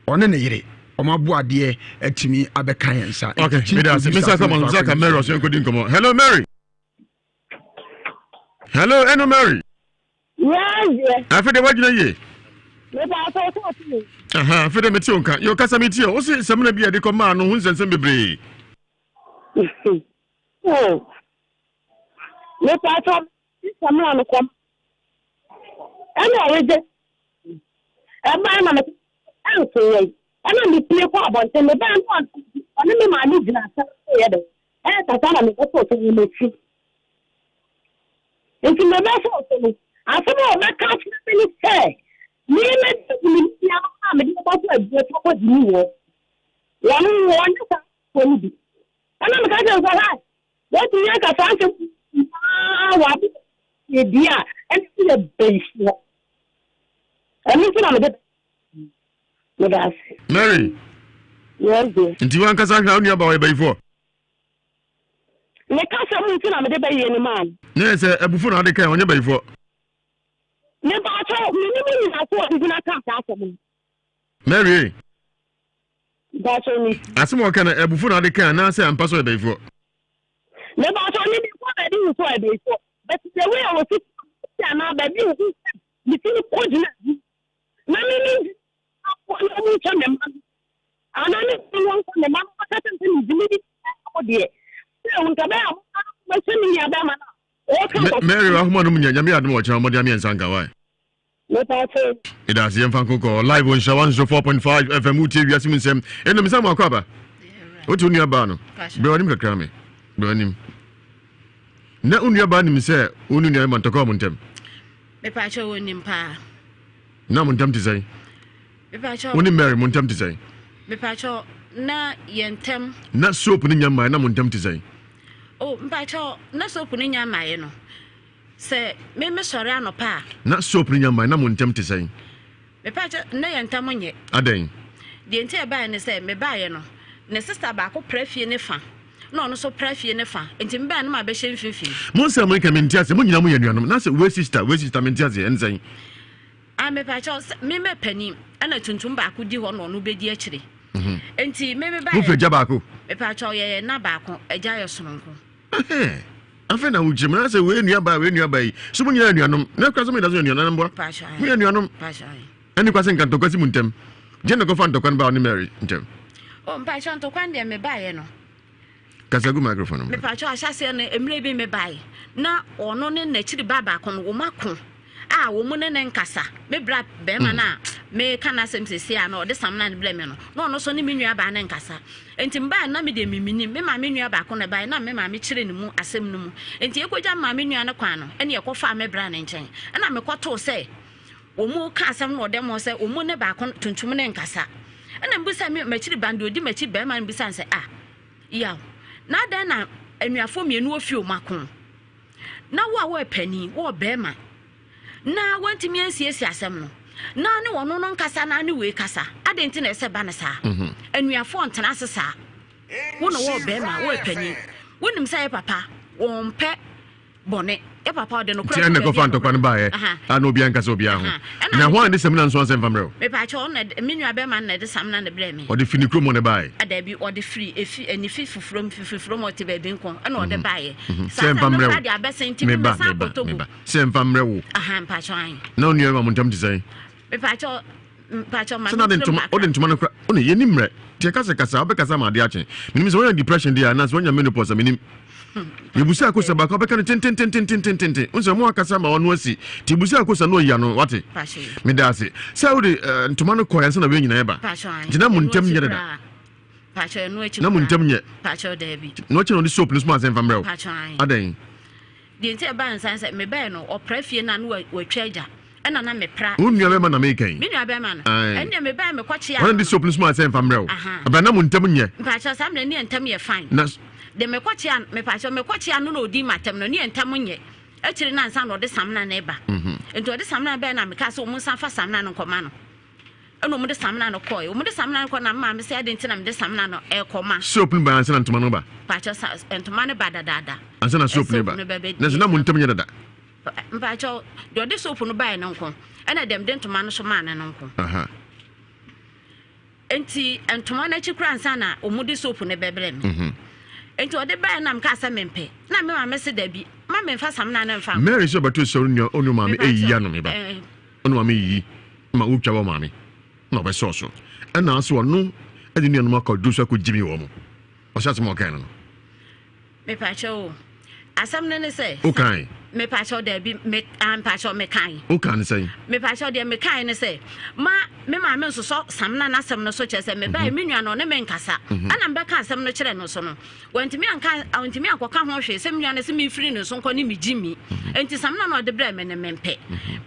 ɔne ne yere ɔmo abo adeɛ atumi abɛka yɛn nsa. Okay, meda ase. Mr. Samuel Msaka Mary ɔsɛ nkɔdi nkɔmmɔ. Hello Mary. Hello, ɛno Mary. Yes, dear. Afei de wagyina yie. Mepa atɔ sɛ ɔte me. Aha, afei de mete wo nka. Yɛ ɔkasa metie o. Wo se samina bi a yɛde kɔ maa no ho nsɛnsɛm bebree. Oh. Mepa atɔ samina no kɔm. Ɛna ɔregye. Ɛbaa na me ɛnso yɛn. Ɛna mepie kɔ abɔnten. Mebaa no ɔne me maame gyina asɛm so yɛ dɛ. Ɛkasa na mebɛsɔ so wɔ m'akyi. Nti mebɛsɔ so no, asɛm a ɔbɛka akyerɛ me ne sɛ, me mɛdi me nua no a mede bɛbɔ so aduro so akɔgye me wɔ. Wɔn wɔnyɛ saa afoɔ no bi. Ɛna meka kyerɛ no sɛ, ha, woatumi aka saa asɛm nyinaa wɔ ade di a ɛne yɛ bayifoɔ. Ɛno nti na mede meda ase. Mary. Yes, dear. Nti wankasa hwɛ a wo nua ba ɔyɛ bayifoɔ? Ne kasa mu nti na mede bɛyɛ no maa no. Ne yɛ sɛ abufuo na ade kan ɔnyɛ bayifoɔ. Mepakyɛw, mennim nnyinaso a ɔde gyina kaa saa asɛm no. Mary. Mepakyɛw me. Asɛm a ɔka no abufuo na ade kan anaasɛ ampa sɛ ɔyɛ bayifoɔ? Mepakyɛw, me mekɔ baabi hu sɛ ɔyɛ bayifoɔ but the way a ɔsi. si anaa baabi a ohu sɛ me ti no kɔgyina bi na me me na ɔmo nkyɛ me mma no anaa me kunu no nka me mma no ɔka kyerɛ me sɛ me gyimi bi ɔmo deɛ sɛ nka bɛyɛ a mo bɛhyɛ me nua bɛrima no a ɔka nkɔfo. Mary ahoma no mu nya nyame adom ɔkyerɛ ɔmɔde amiɛnsa nka wae. Mepaakyɛw. Ɛda ase yɛmfa nkokɔ live on Nhyira 104.5 FM wotie wiase mu nsɛm ɛnam sɛ mo akɔ aba wote wo nua baa no brɛ w'anim kakra me brɛ w'anim na wo nua baa nim sɛ wo ne nua ma ntɔkwa mo ntɛm. Mepaakyɛw wɔ nim paa. Na mo ntɛm te sɛn? Mepaakyɛw. Wo ne Mary mo ntɛm te sɛn? Mepaakyɛw na yɛn ntɛm. Na soap no nya mmae na mo ntɛm te sɛn? Oh mepaakyɛw na soap no nya mmae no. Sɛ me me sɔre anɔpa a. Na soap no nya mmae na mo ntam te sɛn? Mepa kyɛ na yɛn ntam nyɛ. Adɛn? Deɛ nti a ɛbaeɛ ne sɛ mebaeɛ no ne sista baako pra fie ne fa na ɔno nso pra fie ne fa nti mebaeɛ no mabɛhyɛ mfimfini. Mo nsɛm no nka mente aseɛ mo nyinaa mo yɛ anuanom na sɛ wei sista wei sista mente aseɛ ɛne sɛn? Ah mepa kyɛw sɛ me mɛ panin ɛna tuntum baako di hɔ na ɔno bɛdi akyire mhm. nti me mebaeɛ. Mo firi agya baako? Mepa kyɛw yɛyɛ na baako agya yɛ sononko. Afei na wokyerɛ mu na sɛ wei nua baa wei nua baa yi so mo nyinaa anuanom na kura sɛ mo nyinaa so anuanom mboa mo yɛ anuanom ɛne kwa sɛ nka ntɔkwa si mu ntɛm gye ne kɔfa ntɔkwa no baa ɔne Mary ntɛm. O mpakyɛ ntɔkwa no deɛ mebaeɛ no. Kasa gu microphone no. Mepakyɛ ahyɛseɛ no mmerɛ bi mebaeɛ na ɔno ne n'akyiri ba baako no wɔn ako a wɔn ne ne nkasa. Me bra bɛrima no a meka n'asɛm seesei a na ɔde samina no brɛ me no, na ɔno nso ne me nua baa no nkasa. Nti mebaeɛ no na me deɛ memenim. Me maame nua baako na ɛbaeɛ na me maame kyerɛ ne mu asɛm no mu. Nti yɛkɔgya me maame nua no kwan no, ɛne yɛkɔfaa me bra no nkyɛn. Ɛna mekɔtoo sɛ wɔn ka asɛm no wɔ dɛm hɔ sɛ wɔn ne baako tuntum ne nkasa. Ɛna mbisa me m'akyiri ba no deɛ ɔdi m'akyi bɛrima no bisa no sɛ ah yaw na adɛn na anuafoɔ mmienu wɔ fie wɔn ako na wo a wɔyɛ panin wɔyɛ bɛrima na wantumi ansiesie asɛm no na ne ɔno no nkasa na ne wei kasa adɛn nti na ɛsɛ ba no saa mhm. anuafoɔ ntena ase saa wo na wɔyɛ bɛrima wɔyɛ panin wonim sɛ yɛ papa wɔmpɛ bɔne yɛ papa ɔde no kora ɛna kɔfa ntɔkwa no baeɛ a na obiara nkasa obiara ho na ho a ne samina nso asɛ mfa mmerɛ wo mepaakyɛ ɔno me nua bɛrima no na ɛde samina no brɛ me ɔde fi ne kurom ne baeɛ Dabi, ɔde firi efi anifi fufurom fufurom ɔte baabi nko ɛna ɔde mhm. baeɛ. Mhm. Sɛ mfa mmerɛ wo. Meba meba meba. Sɛ mfa mmerɛ wo. Aha mpakyɛ ayi. Na onua ma mo ntam te sɛn? Mepakyɛ mpakyɛ ma. Sɛ na de ntoma ɔde ntoma no kora ɔne yɛ ni mmerɛ tiɛ kasa kasa ɔbɛkasa ma adeɛ akye. Menim sɛ wɔnya depression deɛ anaasɛ wɔnya menopause a menim. Yɛbusa akosa baako abɛka no tententententententen wo sɛ mo akasa ma ɔno asi nti yɛbusa akosa no ɔyi ano wate meda ase sɛ wode eh, ntoma no kɔɛ ansa na wei nyinaa ɛba nti na mo ntam nyɛ dada na mo ntam nyɛ na ɔkyɛ na ɔde soap no soma asɛ mfa mmerɛ wo adɛn Deɛ nti a ɛbaa nsa sɛ mebɛɛ no ɔpra fie no a na watwa agya ɛna na mepra. Wo nua bɛrima na meka yi. Me nua bɛrima no. Ɛnna mebɛɛ mekɔkyea. Wɔn de soap no soma sɛ nfa mmerɛ wo. Abira na mo ntam nyɛ. Mpakyɛ saa mmerɛ ne yɛn ntam yɛ fine. Na. De mekɔkyea mepakyɛ mekɔkyea no na odi matam no ne yɛn ntam nyɛ. Akyire na nsa na ɔde samina no ba. Mhm. Nti ɔde samina bɛɛ na meka sɛ wɔn nsa fa samina no nkɔma no. Ɛna wɔn de samina no kɔɛ. Wɔn de samina no kɔ na maame sɛ ɛde nti na mede samina no ɛkɔ ma. Soap no ba ansa na ntoma no ba. Mpakyɛ sa ntoma no ba dadaada. Ansa na soap no ba. Na sɛ na mo ntam nyɛ dada. Mpakyɛ deɛ ɔde soap no baeɛ no nko ɛna deɛ mede ntoma no so maa no no nko. Nti ntoma no akyi koraa ansa na wɔn de soap no bɛbrɛ me. Mhm. Nti ɔde baeɛ na mekaa sɛ mempɛ na me maame se dabi ma memfa samina no mfa. Mary sɛ ɔbɛto sɛ ɔne ɔne maame eyi ano me ba. Ɔne maame yiyi ma wotwa wɔ maame na ɔbɛsɔɔ so ɛna ase ɔno ɛde nuanom akɔ duro so akɔ gyimi wɔ mo ɔhyɛ asɛm a ɔkae no no. Mepakyɛ o asɛm no ne sɛ. Wokae. Mepakyɛ daabi me ah mepakyɛ mekae. Woka ne sɛn? Mepakyɛ deɛ mekae ne sɛ ma me maame nsosɔ samina n'asɛm no so kyerɛ sɛ mebae mhm. me nua no ɔne me nkasa mhm. ɛna mebɛka asɛm no kyerɛ no so no wantumi anka wantumi ankɔka ho hwee sɛ me nua no sɛ memfiri ne so nkɔ ne megye mi mhm. enti samina no ɔde brɛ me ne mempɛ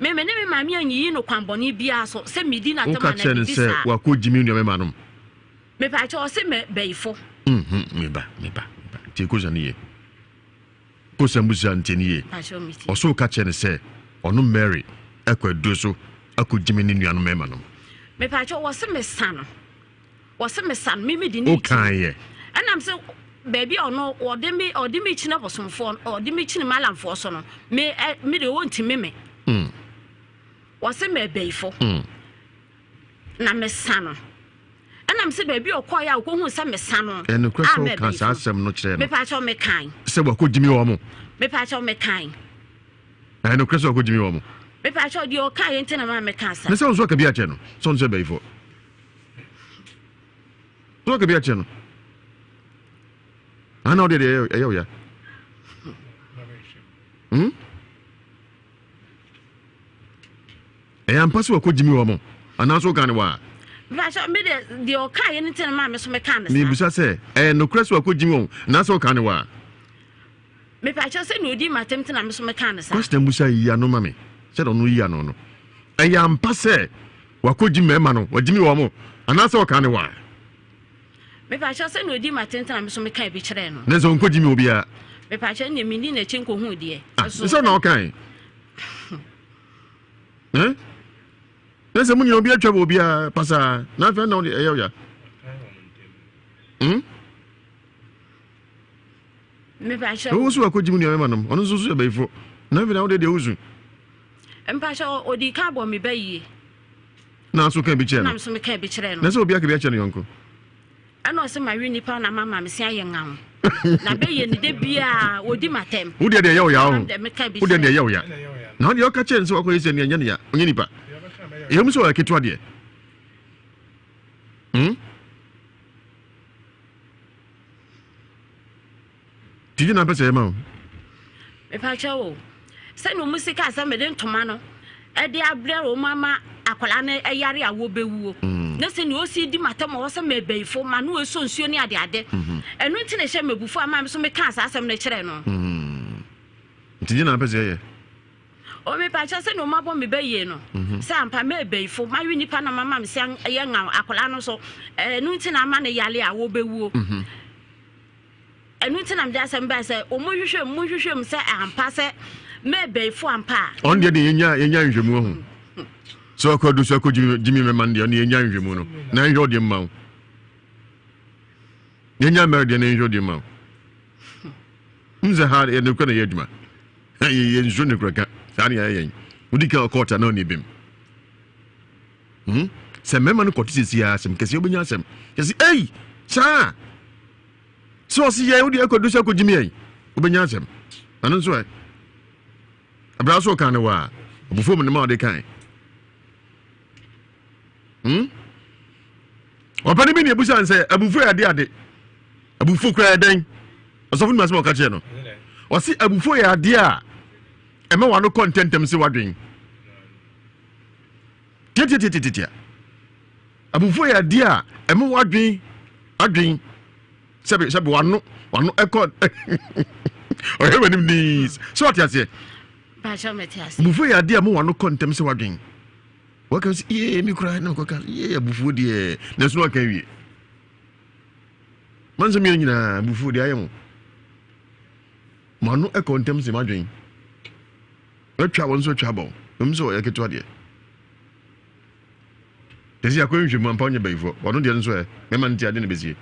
me me ne me maame anyiyi no kwanbɔne biara so sɛ medi n'atɛm anaa biribi saa. Woka kyerɛ no sɛ wakɔ gyimi nua mɛma nom. Mepaakyɛw ɔse mɛ bɛyifo. Mhm meba meba meba tie kosa no ye kosa mbusa ntie no ye ɔso ka kyerɛ no sɛ ɔno Mary ɛkɔ aduro so akɔ gyimi ne nuanom mmarima nom. Mepaakyɛw wɔse mesa no wɔse mesa no mimi de ne ti yɛ ɛnam sɛ baabi a ɔno ɔde me ɔde me kyini abosomfoɔ ɔde me kyini malamfoɔ so no me ɛ me de ɔntumi me mm. wɔse mɛ bɛyifo mm. na mesa no Ɛna mese baabi a ɔkɔeɛ a ɔkɔhuu sɛ mesa no. Ɛnokorɛ sɛ wokaa saa asɛm no kyerɛɛ no? Mepaakyɛw mekae. Sɛ wakɔgyimi wɔn mo? Mepaakyɛw mekae. Ɛyɛ nokorɛ sɛ ɔkɔgyimi wɔ mo? Mepakyɛw, deɛ ɔkaeɛ nti na maa mekaa saa. Ne sɛ wo nso aka bi akyerɛ no sɛ ɔno sɛ bayifoɔ. So aka bi akyerɛ no. Ana ɔdeɛ deɛ ɛyɛ wo ya. Hmm? Ɛyɛ ampa sɛ wakɔgyimi wɔ mo anaasɛ woka ne waa? Mepakyɛw, me deɛ deɛ ɔkaeɛ no nti na maa me so mekaa ne saa. Mebisa sɛ ɛyɛ nokorɛ sɛ wakɔgyimi wɔ mo anaasɛ woka ne waa? Mepakyɛw sɛ nea odii m'atɛm nti na me nso mekaa no saa. Question musa yi ano ma me sɛdeɛ ɔno yi ano no. Ɛyɛ ampa sɛ wakɔgyi mmarima no, wagyimi wɔn anaasɛ ɔkaa ne waa? Mepakyɛw sɛ nea odii m'atɛm nti na me nso mekaa bi kyerɛɛ no. Ne sɛ ɔnkɔgyimi obiara. Mepakyɛw nea menni n'akyi nkɔhuu deɛ. Ah, sɛ na ɔkae. Eh? Ne sɛ mo nyina obi atwa wɔ obiara pasaa na afei na ɔde ɛyɛ ɔya. Hmm? Mepakyɛw. Wo nso wakɔgye mu nua mɛma nom ɔno nso so yɛ bayifo na afei na wode deɛ wosu. Mpakyɛw ɔdii kan bɔ me ba yie. Na so ka bi kyerɛ no. Na so meka bi kyerɛ no. Na sɛ obi aka bi akyerɛ no yɔnko. Ɛna ɔsɛ ma we nipa na mama me se ayɛ ŋaw. Na bɛyɛ ne de biara ɔdi m'atɛm. Wo deɛ deɛ ɛyɛ wo ya ho. Wo deɛ deɛ ɛyɛ wo ya. Na wo deɛ ɔka kyerɛ no sɛ wakɔyɛ sɛ nea ɛnyɛ ne ya ɔnyɛ nipa. Ɛyɛ mu sɛ ɔyɛ ketewa deɛ. Hmm? Tigi na mpɛ sɛ yɛma wo. Mepakyɛ wo sɛnea wɔn si kaa sɛ mede ntoma no ɛde abrɛ wɔn ama akwadaa no ɛyare a wɔbɛwuo mm. ne sɛ nea ɔsi di matam ɔwɔ sɛ mɛbɛyifo ma no ɛsɔ nsuo ne adeade mhm. ɛno nti na ɛhyɛ mɛbufo ama me so mekaa saa asɛm no kyerɛ no mm. nti gye na mpɛ sɛ yɛyɛ O mepakyɛw sɛnea ɔmo abɔ me ba yie no mhm. sɛ ampa mɛɛbɛyifo mawe nipa na mama me sɛ ɛyɛ ŋaw akwadaa no so ɛno nti na ama no yale a wɔbɛwuo mhm. ɛno nti na mede asɛm bɛɛ sɛ ɔmo hwehwɛ mu hwehwɛ mu sɛ ampa sɛ mɛɛbɛyifo ampa a. Ɔno deɛ deɛ yɛnya yɛnya nhwɛmu ahu sɛ ɔkɔ adu so akɔ gyimi mɛma no deɛ ɔno yɛnya nhwɛmu no na nhwɛ ɔdeɛ mma wo yɛnya mɛrɛ deɛ na nhwɛ ɔdeɛ mma wo n sɛ ha yɛ nokorɛ na yɛ adwuma yɛ nsuo nokorɛ ka saa ne yɛyɛ yɛn wodi ka ɔkɔɔta na ɔne bem hmm? Sɛ mmarima no kɔte sɛsi a asɛm kɛseɛ wobɛnya asɛm kɛse ei saa sɛ ɔse yɛn wode akɔdu sɛ akɔgyimi yɛn wobɛnya asɛm ɛno nso ɛ ɛberɛ so ɔka ne wɔ a ɔbofo mu ne ma ɔde kae Hmm? Ɔpɛni bi na ebusa nsɛ abufuo yɛ ade ade. Abufuo kura yɛ dɛn? Ɔsɔfo no asɛm a ɔka kyerɛ no. Ɔsi abufuo yɛ adeɛ a ɛma wano kɔ ntɛntɛm sɛ wadwen. Tiatiatiatiatia. Abufuo yɛ adeɛ a ɛma wadwen adwen sɛbi sɛbi wano wano ɛkɔ ɔhwɛ w'anim nii sɛ wate aseɛ. Abufuo yɛ adeɛ a ɛma wano kɔ ntɛm sɛ wadwen. Waka sɛ yee me koraa na mekɔka yee abufuo deɛ nanso na waka awie. Mansɛm yɛ nyinaa abufuo deɛ ayɛ mo. Mo ano ɛkɔ ntɛm sɛ madwen. Watwa wɔn nso atwa abɔ. Ɛmu sɛ ɔyɛ ketewa deɛ. Tɛsi akɔ nhwɛ mu ampa ɔnyɛ bayifoɔ. Ɔno deɛ nso ɛ mɛma no ti ade na bɛsie.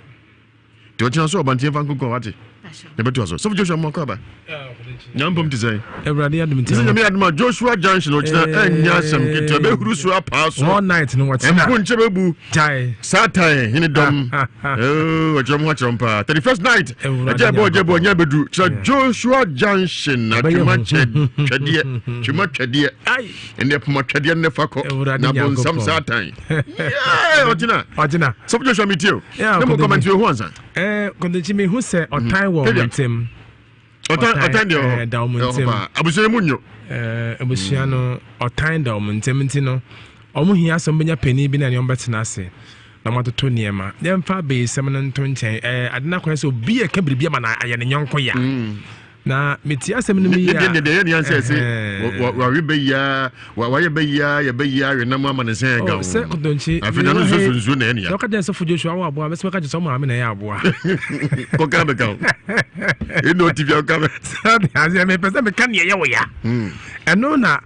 Nti ɔkyena so ɔba nti yɛmfa nkonkɔn wate. Yɛbɛtoa so. Sɔfo Joshua mmoakɔ aba. Nyampom te sɛn? Awurade adom nti. Sɛ nyame adom a Joshua Junction ɔkyena ɛnyɛ asɛm ketewa bɛhuru so apaa so. All night no wɔkyena. Mpo nkyɛ bɛbu. Gyae. Satan hene dɔm. Ɔkyerɛ mo akyerɛ paa. 31st night. Ɛgya ɛbɔ ɔgya bɔ ɔnya bɛdu. Kyerɛ Joshua Junction na twema twɛdeɛ. Twema twɛdeɛ. Ɛnɛ poma twɛdeɛ no fa kɔ. Na bonsam Satan. Yeah, ɔkyena. Ɔkyena. Sɔfo Joshua metie o. Ne mo kɔmɛnti ohu ansa. Eh, kɔntɛnkyi mehu sɛ ɔtan wɔ ɔmo ntɛm. Ɔtan ɔtan deɛ ɔhɔ. Da ɔmo ntɛm. Abusua mu nyo. Ɛɛ abusua no ɔtan da ɔmo ntɛm nti no ɔmo hia sɛ ɔmo bɛnya panyin bi na ne ɔmo bɛtena ase na ɔmo atoto nneɛma. Yɛmfa abɛyisɛm no nto nkyɛn. Ɛɛ ade no akɔyɛ sɛ obi a ɛka biribi ama na ayɛ ne yɔnko ya. Na metie asɛm no mu yie a. Deɛ deɛ yɛ nea sɛ ɛsɛ wawe bɛyia wayɛ bɛyia yɛ bɛyia awe nam ama ne sɛn ɛga sɛ kɔtɔnkye afei na no nso so nsuo na ɛnea. Sɛ ɔka kyerɛ sɔfo Joshua awo aboa bɛsɛ bɛka kyerɛ sɛ ɔmaame na ɛyɛ aboa. Kɔka bɛka o ɛna ɔti bia ɔka bɛ. Sɛ aseɛ mepɛ sɛ meka neɛ ɛyɛ wo ya ɛno na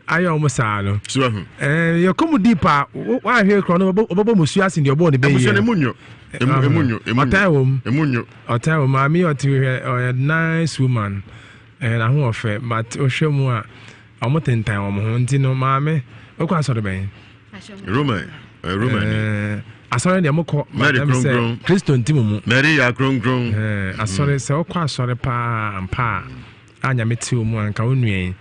ayɛ wɔn saa no. So ahu. Ɛɛ yɛkɔ mu deep a wahwɛ kura no ɔbɛbɔ mu su asen deɛ ɔbɔɔ ne bɛyɛ. Abusua no emu nyo. Emu emu nyo. Emu nyo. Ɔtan wɔ mu. Emu nyo. Ɔtan wɔ mu maame yi ɔte hwɛ ɔyɛ nice woman ɛɛ n'aho ɔfɛ but ɔhwɛ mu a wɔn tentan wɔn ho nti no maame okɔ asɔre bɛn. Roman Roman ni. Ɛɛ asɔre deɛ mo kɔ. Mary kronkron. Kristo nti mo mu. Mary ya kronkron. Ɛɛ asɔre sɛ ɔkɔ asɔre paa ampa a nyame te wɔn mu anka onua yi.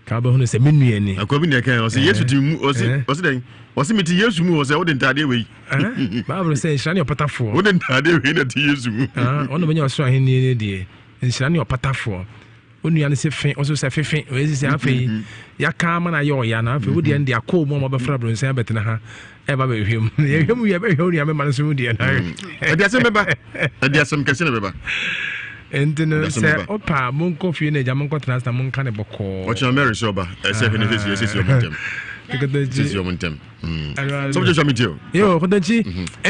Ka wobɛhunu sɛ me nua ni. Akoa bi na ɛka ɔsɛ Yesu ti mu ɔsɛ ɔsɛ dɛn ɔsɛ mi ti Yesu mu ɔsɛ wode ntaadeɛ wei. Bible sɛ nhyira ne ɔpatafoɔ. Wode ntaadeɛ wei na ti Yesu mu. Ɔno bɛnya ɔsoro ahenni no deɛ nhyira ne ɔpatafoɔ. Wo nua no sɛ fe ɔso sɛ fefe ɔyɛ sisi afei yɛaka ama no ayɛ ɔya na afei wodeɛ no de akɔ mu a mabɛfra bronsɛn abɛtena ha ɛba bɛhwɛ mu yɛhwɛ mu yɛ bɛhwɛ wo nua mɛma no so mu deɛ na ɛde asɛm bɛba ɛde asɛm kɛse na bɛba nti no sɛ ɔpa a monkɔ fie no agya monkɔtena ase na monka ne bɔkɔɔ ɔkyena mary sɛ ɔba ɛsɛ hwɛ ne sɛsi ɛsɛsi ɔmo ntɛm sɛsi ɔmo ntɛm sɛ wogye sɛ metie o yo kɔtɔkyi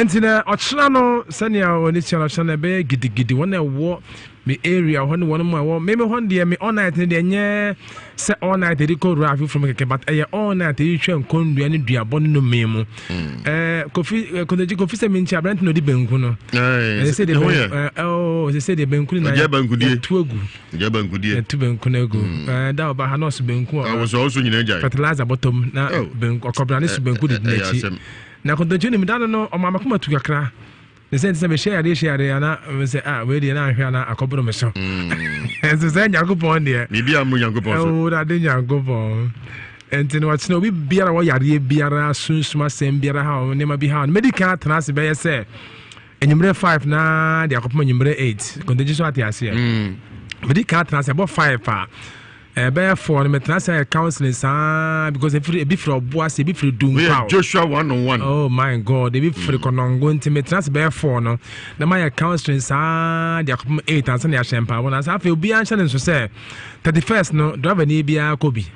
nti na ɔkyena no sɛnea ɔne tua no ɔkyena no ɛbɛyɛ gidigidi wɔn a ɛwɔ Me area hɔ ne wɔn mu a ɛwɔ me me hɔ deɛ me all night ne deɛ nyɛ sɛ all night ɛde kɔ wura afoforo mu kɛkɛ but ɛyɛ all night ɛde twɛ nkɔnnua ne duabɔ ne nnome mu mm. ɛɛ kofi kɔntɔgye kofi sɛ menkyi aberante na ɔdi banku no ɛsɛ sɛ deɛ ɛɛ ɛsɛ sɛ deɛ banku no na yɛtu agu yɛtu banku no agu mm. ɛɛ da ɔba ha na ɔso banku ɔ fertilizer bɔtɔm na oh. banku ɔkɔbra ne so banku didi n'akyi na kɔntɔgye nim da no no ɔmo amakoma tu kakra. Ne sɛ nti sɛ mehyɛ yadeɛ hyɛ yadeɛ ana sɛ ah wei deɛ na ahwɛ ana akɔboro me so ɛnso sɛ nyankopɔn deɛ biribi a mu nyankopɔn so awurade nyankopɔn nti no wɔkyena obi biara wɔ yadeɛ biara sunsum asɛm biara ha nneɛma bi ha no mɛdi kan atena ase bɛyɛ sɛ anwummerɛ 5 na de akɔpem anwummerɛ 8 kɔntagyi so ate aseɛ mɛdi kan atena ase ɛbɔ 5 a Ɛbɛyɛ fɔɔ no mɛtena ase ayɛ counseling saa because efiri ebi firi ɔbo ase ebi firi dunkwaw. Oyɛ Joshua one on one. Oh my God ebi firi mm. kɔnɔngo nti mɛtena ase bɛyɛ fɔɔ no na ma yɛ counseling saa de akɔpem eight ansa na yɛahyɛ mpaabɔ na afei obiara nhyɛ ne nso sɛ thirty first no driver ni biara kɔ bi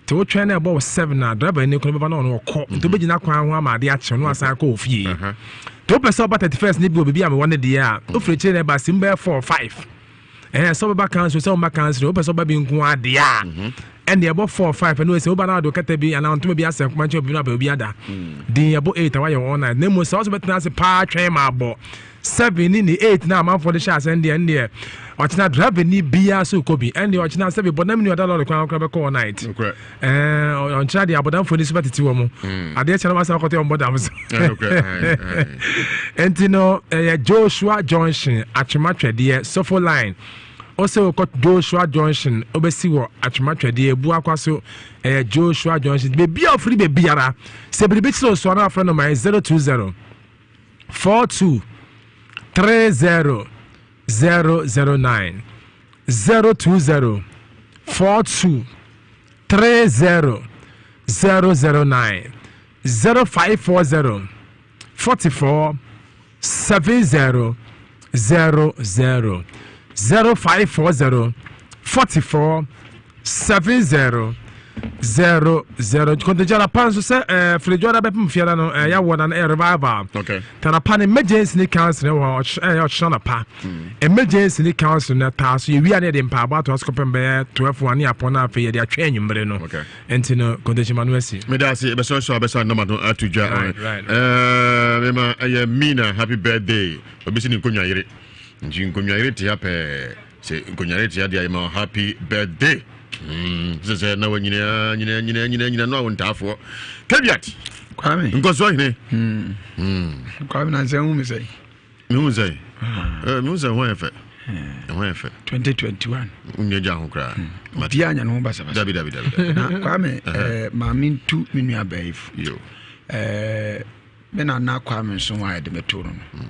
te wotwɛn na ɛbɔ seven a driver ni kɔ no bɛba na ɔno ɔkɔ nti mhm. wobɛgyina kwan ho ama ade akyew no asan akɔ ofie te wopɛ sɛ ɔba thirty first ne bi wɔ biribi a mewɔ ne deɛ a wofiri akyire na ɛba sim bɛyɛ four five. Ɛhɛn sɛ wobɛba council sɛ womba council wopɛ sɛ woba bi nko adeɛ a mhm. ɛnde ɛbɔ 4 5 ɛno sɛ woba na wode kɛtɛ bi anaa ntoma bi asɛ nkoma nkyɛn obi no abɛ obi ada mm. din ɛbɔ 8 a wayɛ all night na mmom sɛ wo sɛ wobɛtena ase paa twɛn ma abɔ 7 ne ne 8 na amanfoɔ de hyɛ asɛ ɛndeɛ ɛndeɛ ɔkyena driver ni biara so kɔ bi ɛndeɛ ɔkyena sɛ bi bɔdam ni ɔda lɔre kwan koraa bɛkɔ all night ɔnkyerɛ deɛ abɔdamfoɔ ni so bɛtete wɔ mu mm. adeɛ kyɛ no wasa kɔtɛ ɔmbɔ dam so nti no ɛyɛ Joshua Junction atwematwɛdeɛ sɔfo line ɔsɛ wokɔ Joshua Junction wobɛsi wɔ atwematwɛdeɛ ebu akwa so ɛyɛ Joshua Junction beebi a ofiri beebiara sɛ biribi kyerɛ so ano afrɛ no ma yɛ 020 42 30 009 020 42 30 009 0540 44 70 00 0540 44 70 00 kɔntagya anapa nso sɛ ɛɛ eh, firidwa bɛpem fiara no ɛyɛ eh, wɔ na ɛyɛ revival okay. tanapa no emergency ne council wɔ ɛyɛ ɔkyerɛ anapa hmm. emergency ne council na taa so yɛwia ne yɛde mpaabɔ ato aso kɔpem bɛyɛ 12 one ne apɔn na afei yɛde atwɛn anwummere no okay. nti no kɔntagya ma no asi meda ase ɛbɛsɛ so abɛsa nɔma no ato dwa eh, mema ɛyɛ mina happy birthday obɛsi ne nkonnwa yere nti nkonnwa yere te ha pɛɛ Sɛ nkonyare tia deɛ yɛma happy birthday hmm, sɛ sɛ na wanyina nyina nyina nyina nyina no a wontaafoɔ kabiat kwame nkɔsoɔ hene hmm. hmm. kwame nansɛ hu me sɛ mehu sɛ ah. eh, mehu sɛ ho yɛ fɛ ho yɛ fɛ 2021 wonya gya ho koraa obiaa nya ne ho basabasa dabi dabi dabi na kwame eh, maame ntu me nua baayifo eh, me nana kwame nso a yɛde meto no no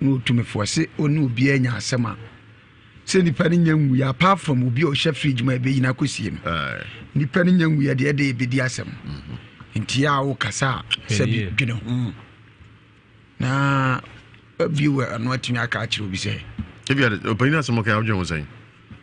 na ɔtu me foɔ se ɔne obiara nya asɛm a sɛ nipa no nya nwuiɛ apart from obi a ɔhyɛ fridge mu a ɛbɛyi no akɔsie no nipa no nya nwuiɛ deɛ ɛde ɛbɛdi asɛm mhm. nti a wokasa a sɛ bi dwene ho na bi wɔ ɛno atumi aka akyerɛ obi sɛ ebia ɔpanyin asɛm ɔka wodwene ho sɛn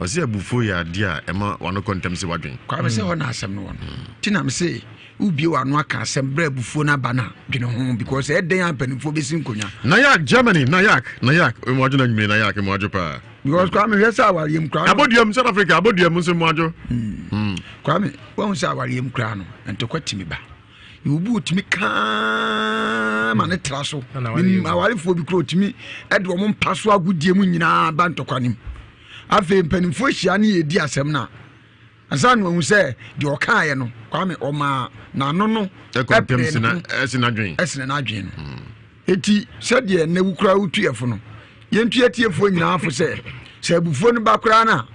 Ɔse abufuo yɛ adeɛ a ɛma w'ano kɔ ntɛm sɛ w'adwen. Kwame sɛ hɔ na asɛm no wɔ no nti na mese wobie w'ano aka asɛm berɛ abufuo no aba no a dwene ho because ɛdɛn a mpanimfoɔ bɛsi nkonnwa. Nayak Germany Nayak Nayak mmoadwo na nwumire Nayak mmoadwo paa. Because Kwame hwɛ sɛ awareɛ mu koraa no. Aboduam South Africa aboduam nso mmoadwo. Hmm. Kwame wahu sɛ awareɛ mu koraa no ntɔkwa tumi ba. Obi otumi kaa ma ne tra so. Awarefoɔ bi koraa otumi ɛde wɔn mpa so agodie mu nyinaa ba ntɔkwa no mu. Afei mpanimfoɔ hyia ne yɛdi asɛm no a, ansa na wahu sɛ deɛ ɔkaeɛ no, Kwame ɔmaa n'ano no ɛpere ne ho ɛsene n'adwene no. Hmm. Eti sɛdeɛ nnɛ wo koraa wotu yɛfo no, yɛntu atiefoɔ nyinaa fo sɛ sɛ abufuo no ba koraa no a,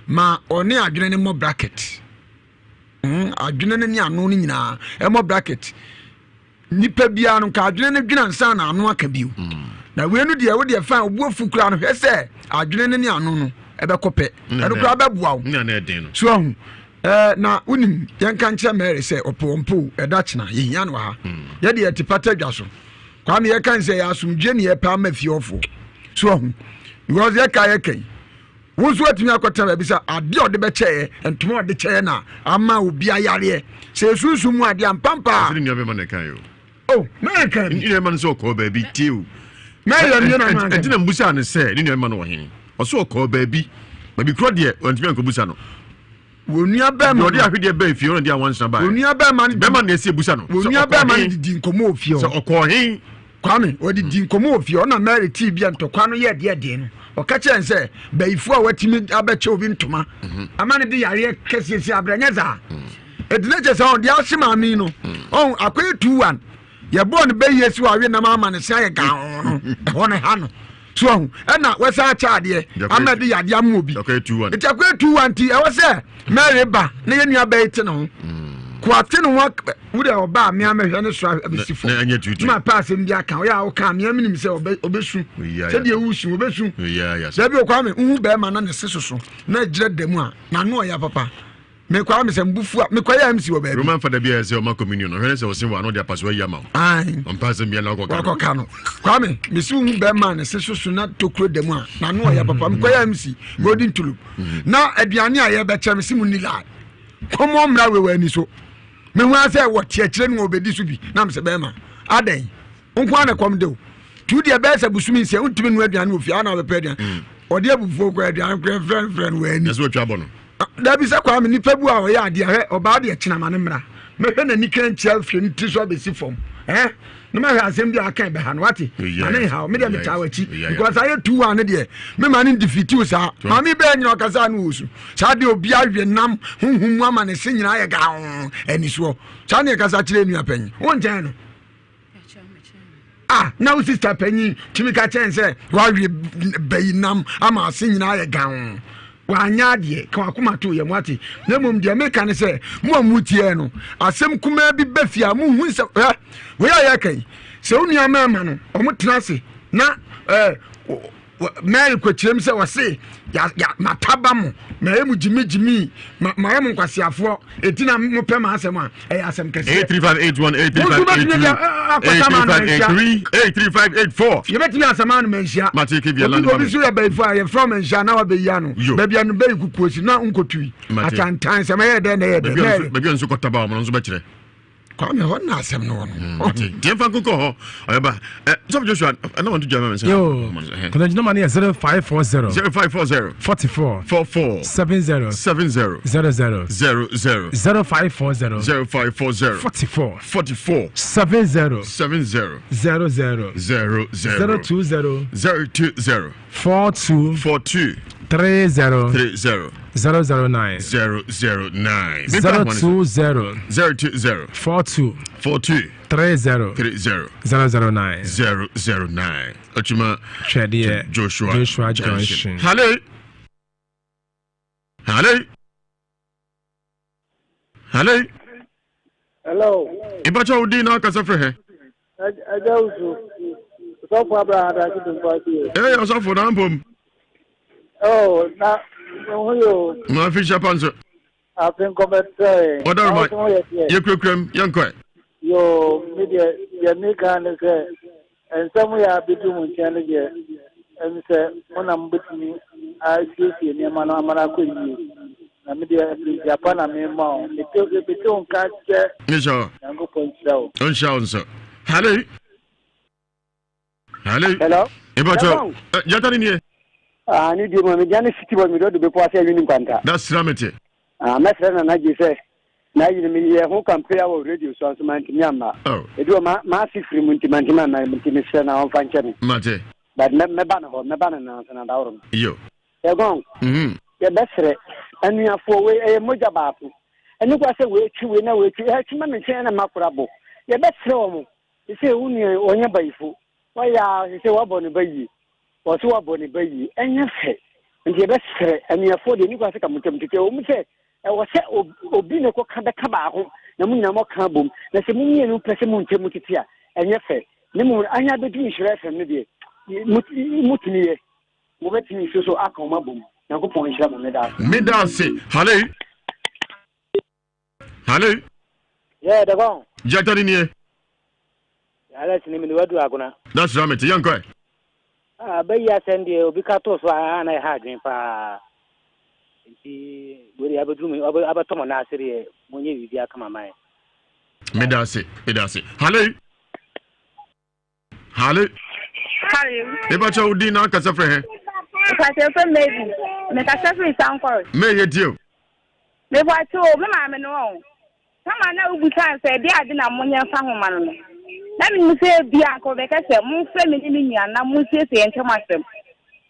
ma ɔne adwene no mmɔ bracket. Mm, adwene no ne ano no nyinaa ɛmɔ bracket. Nipa biara no nka adwene no dwene ansa na ano aka bio. Na wei no deɛ wo deɛ fan obu afu koraa no hwɛ sɛ adwene no ne ano no ɛbɛkɔ pɛ. Ɛno koraa bɛboa wo. So ahu. Ɛɛ na wonim yɛnka nkyerɛ Mary sɛ ɔpo ɔmpo ɛda kyena yɛhia no wɔ ha. Yɛde yɛte pata dwa so. Kwame yɛka sɛ yɛ asomdwe ne yɛpɛ ama fie ɔfoɔ. So ahu. Because yɛka yɛka yi. Wo nso atumi akɔtena baabi sɛ adeɛ a ɔde bɛkyɛɛ ntoma a ɔde kyɛɛ na ama obi ayareɛ sɛ esunsun mu adeɛ ampampaa. Ɔsɛ ne nua bɛma na ɛka yɛ o. Oh, mɛyɛ kan bi. Ne nua bɛma no sɛ ɔkɔɔ baabi tie o. Mɛyɛ nua na maa Ɛnti na mbusa no sɛ ne nua bɛma no wɔ he. Ɔsɛ ɔkɔɔ baabi. Baabi korɔ deɛ ɔntumi ankɔbusa no. Wɔn nua bɛrima no. Ɔde ahwedeɛ bɛɛ fie ɔna de awansena baeɛ. Wɔn nua bɛrima no. Bɛrima na ɛsɛ ebusa no. Wɔn nua bɛrima no didi nkɔmɔ wɔ fie hɔ. Sɛ ɔkɔɔ he. Kwame wɔde di nkɔmɔ wɔ fie hɔ ɔna Mary tii bi a ntɔkwa no yɛ deɛ deɛ no ɔka kyerɛ n sɛ bɛyifoɔ a watumi abɛkyɛ obi ntoma mhm. ama no de yareɛ kɛseɛ si abrɛ nyɛ saa ɛti mhm. ne kyɛ sɛ ɔde ahye maame yi no mhm. ɔn akɔyɛ 2-1 yɛbɔɔ no bɛyie si wɔ awe nam ama no se ayɛ gaa no ɛhɔ no ha no so ahu ɛna wɔsan akyɛ adeɛ ama de yadeɛ ama obi nti akɔyɛ 2-1 nti ɛwɔ sɛ Mary ba na yɛ nua bɛyi te ne ho mm. ko ate ne ho wode ɔba a mea mɛhwɛ ne so abɛsi fam na mapɛ asɛm bi aka ɔyɛ a woka mea menim sɛ ɔbɛsu sɛdeɛ wosu ɔbɛsu dabi ɔkwa me wohu bɛrima na ne se soso na ɛgyerɛ da mu a n'ano ɔyɛ papa mekwa me sɛ mbufu a mekɔ yɛ mc wɔ baabi roman fada bi a ɛsɛ ɔma communion ɔhwɛ ne sɛ ɔsen wɔ ano de apaso ayi ama wo ɔmpa asɛm bia na ɔkɔka no ɔkɔka no kwame mesi wohu bɛrima ne se soso na tokuro da mu a n'ano ɔyɛ papa mekɔ yɛ mc golden tulip na aduane a yɛbɛkyɛ me se mu ni lie kɔmɔ mmra wei wɔ ani so mehu ara sɛ wɔte akyire no wɔbɛdi so bi na mesɛ bɛrima adɛn nko ara na kɔm de o tu deɛ bɛyɛ sɛ bosome nsia wontumi nnoa aduane wɔ fie ana wobɛpɛ aduane mm. ɔde abufuo kɔ aduane korɛ mfrɛmfrɛ no wɔ ani ah, dabi sɛ kwaa me nipa bu a ɔyɛ adeɛ hwɛ ɔbaa deɛ kyena ma ne mmra mɛhwɛ n'ani kra nkyia firi ne tiri so abɛsi fam eh? na mahwɛ asɛm bi a aka ɛbɛha no wate ma ne nhaw me deɛ metaa w'akyi because ayɛ tu wa ne deɛ me ma ne ndifiti wo saa maame bɛɛ nyina ɔkasa ne wɔ su saa deɛ obi awe nam honhom mu ama ne se nyinaa yɛ gaoo anisoɔ saa ne ɛkasa kyerɛ nua panyin wo nkyɛn no ah na wo sista panyin tumi ka kyɛn sɛ wawe bayi nam ama ase nyinaa yɛ gaoo wanyɛ adeɛ ka wakoma to yɛ mo ate na mmom deɛ meka ne sɛ mo a motiɛ no asɛm kumaa bi ba fie a mohu sɛ ɛ wei a yɛka yi sɛ wo nua mmarima no ɔmo tena ase na ɛ Mary kɔkyerɛm sɛ wɔse mataba mo mayɛ mo gyimigyimi mayɛ mo nkwaseafoɔ ɛti na mopɛ ma asɛm a ɛyɛ asɛm kɛseɛ 83581 83582 83584 yɛbɛtumi asɛm ano manhyia obi so yɛ bayifo a yɛfrɛ manhyia na wabɛyi ano baabi a no bɛyi kukuo si na nkɔtui atantan sɛ mɛyɛ dɛn na ɛyɛ dɛn baabi a nso kɔtaba ɔmo nso bɛkyerɛ Kwame hɔ na asɛm no wɔ no. Hmm, nti yɛmfa nkokɔ hɔ ɔyɛba eh, sɔfo Joshua ɛna wɔn to dwa mɛmɛ sɛ. Yoo kɔnɔgye nɔma no yɛ 0540. 0540. 44. 44. 70. 70. 00. 00. 0540. 0540. 44. 44. 70. 70. 00. 00. 020. 020. 42. 42. 30. 30. 009. 009. 020. 020. 42. 42. 30. 30. 009. 009. Ochima Twɛdeɛ Joshua Joshua Junction. Hello. Hello. Hello. Hello. Ibacha odi na akasa fɛ hɛ. Ɛgya wusu. Sɔfo Abraham Adakye Dumpa ti. Ee ɔsɔfo na mpom. Oh na ho yɛ o. Ma fi hyɛ pa nso. Afe nkɔmɛtɛ. Ɔdɔrɔma yɛ kurakura mu yɛ nkɔɛ. Yoo mi deɛ deɛ mi kan ne sɛ nsɛm yɛ abedu mu nkyɛn no deɛ ɛmi sɛ mo na mo betumi asiesie nneɛma no ama no akɔ yie na mi deɛ afirihyia pa na mi ma o mete mete wo nka kyɛ. Nhyɛ o. Nyankopɔn nhyira wo. Nhyira wo nso. Hello. Hello. Hello. Ebacho. Jata ni nie. Ah, ni di mo mi jani city boy mi do do bepo ase awini nkwanta. Da sira mete. Ah, mɛsrɛ nana gye sɛ na ayi no meyɛ ho campaign wɔ radio so nso mantumi amma. Oh. Ebi wɔ ma maase firi mu nti mantumi amma nti mesrɛ na ɔmfa nkyɛ me. Mate. But mɛba no hɔ mɛba no nanso na daworo no. Yo. Yɛgɔn. Mm. Yɛbɛsrɛ anuafoɔ wei ɛyɛ mogya baako. Ɛne kwa sɛ wei twi wei na wei twi ɛtwi ma me nkyɛn na makora bo. Yɛbɛsrɛ wɔn sɛ wo nua ɔnyɛ bayifo. Wayɛ a sɛ wabɔ ne ba yie. Wɔso wabɔ ne ba yie. Ɛnyɛ fɛ. Nti yɛbɛsrɛ anuafoɔ deɛ ɛni kwa sɛ ka mo ntam tete. Ɛwɔ mu sɛ. Ɛwɔ sɛ obi na ɛkɔka bɛka baako na mo nyinaa moaka abom. Na sɛ mo mmienu pɛ sɛ mo ntam tete a, ɛnyɛ fɛ. Na mmom no, anya abɛduru Nhyira FM no deɛ, motumi yɛ. Mobɛtumi nso so aka wɔn abom. Nyankopɔn nhyira mo. Meda ase. Meda ase. Hallo. Hallo. Yeah, Dagon. Jata ni nie. Alex ni mini wadu agona. That's right, mate. Yankɔ. Ah, bɛyi asɛm deɛ obi ka too so a na ɛha adwene paa. Nti wei deɛ abɛduru mu abɛtɔ mo nan ase deɛ monyɛ biribi aka ma man. Meda ase, meda ase. Hallo. Hallo. Hallo. Mepakyɛ wo din na akasa frɛ hɛ. Mepakyɛ fɛ Mary. Mekasa firi Sankɔre. May yɛ tie o. Mepakyɛ o, me maame no ɔn. Kama na wobusaa no sɛ ɛdeɛ ade na monyɛ mfa ho ma no no. Na menim sɛ ebia anka wɔbɛka sɛ momfrɛ me ne me nua na monsiesie yɛn ntam asɛm.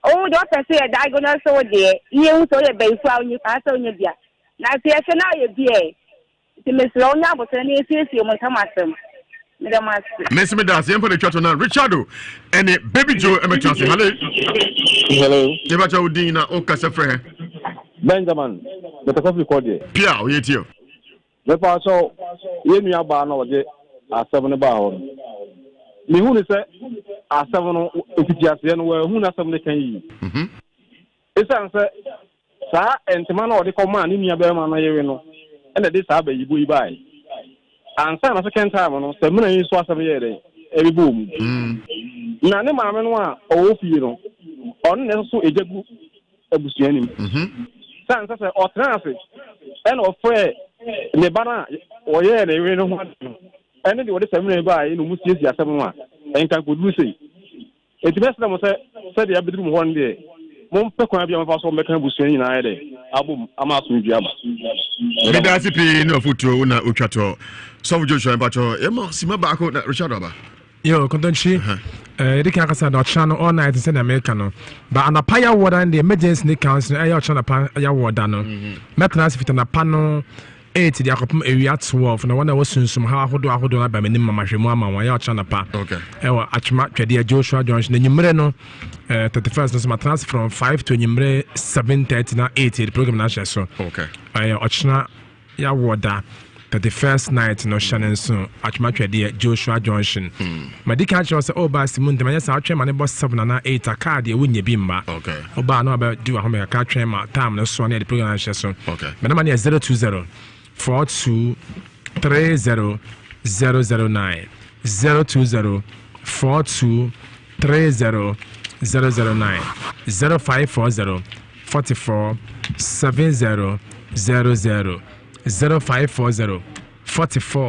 Wo deɛ ɔpɛ sɛ yɛ diagnose wo deɛ na yɛhu sɛ woyɛ bayifo a wonyɛ anaasɛ wonyɛ bia. Na sɛ yɛhwɛ na woyɛ bi ɛ. Nti mesrɛ wo nya aboterɛ na yɛsiesie mo ntam asɛm. Meda mo ase. Me nso meda ase. Yɛmfa no twa to na Richardo ɛne Baby Joe ɛmɛtra ase. Hello. Hello. Yɛbɛkyɛ wo din na wokasa frɛ hɛ. Benjamin, mekasa firi kɔdeɛ. Pia, ɔyɛ tie o. Mepa kyɛw, yɛn nua baa na ɔde asɛm no baa hɔ no, mehu no sɛ asɛm no mfitiaseɛ no wɔahu n'asɛm no ka yie. Esiane sɛ saa ntoma no a ɔde kɔmaa ne nuabarima no yere no na ɛde saa abayibo yi bae. Ansa na second time no, samina yi nso asɛm yɛɛ dɛn? Ɛbɛbɔɔ mu. Na ne maame no a ɔwɔ fie no, ɔno na ɛsoso egya gu abusua no mu. Sane sɛ sɛ ɔtenaa ase ɛna ɔfrɛɛ ne ba no a ɔyɛɛ ne yere no ho ade no, ɛne deɛ ɔde samina yi baeɛ na wɔn siesie asɛm no a, ɛnka nkɔduru sei. Enti mɛsrɛ mo sɛ, sɛdeɛ abɛduru mo hɔ no deɛ, mompɛ kwan bi a mobɛfa so mobɛka abusua no nyinaa ayɛ dɛ abom ama asomdwoeɛ aba. Meda mo Meda ase pii ne afotuo wo na otwa toɔ. Sɔfo Joshua mpakyɛ yɛma sima baako na Richard aba. Yo, kontonkyi. Eh, yɛde kan akasa na ɔkyena no all night sɛnea meka no. Ba anapa yɛawoɔ da no deɛ emergency ne council ɛyɛ ɔkyena anapa yɛawoɔ da no. Mɛtena ase fiti anapa no 8 de akɔpem awia 12 na wɔn a ɛwɔ sunsum haw ahodoɔ ahodoɔ no aba m'anim ma mahwɛ mu ama wɔn ɛyɛ ɔkyena anapa ɛwɔ Atwema Twɛdeɛ Joshua Junction. Anwummerɛ no eh, 31st no so matena ase from 5 to anwummerɛ 7:30 na 8 yɛde program no ahyɛ so. Ɛyɛ ɔkyena yɛawoɔ da 31st night no hyɛ no nso Atwema Twɛdeɛ Joshua Junction. Madi kan kyerɛ wo sɛ ɔba asi mu ntɛm ɛnyɛ saa wotwɛn ma ne bɔ 7 anaa 8 a kaa deɛ wonnya bi mma. Wobaa na wabɛdi wahome kakra twɛn ma time no so ne yɛde program no ahyɛ so. Me nɔma no yɛ 020 42 30 009 020 42 30 009 0540 44 70 00 0540 44.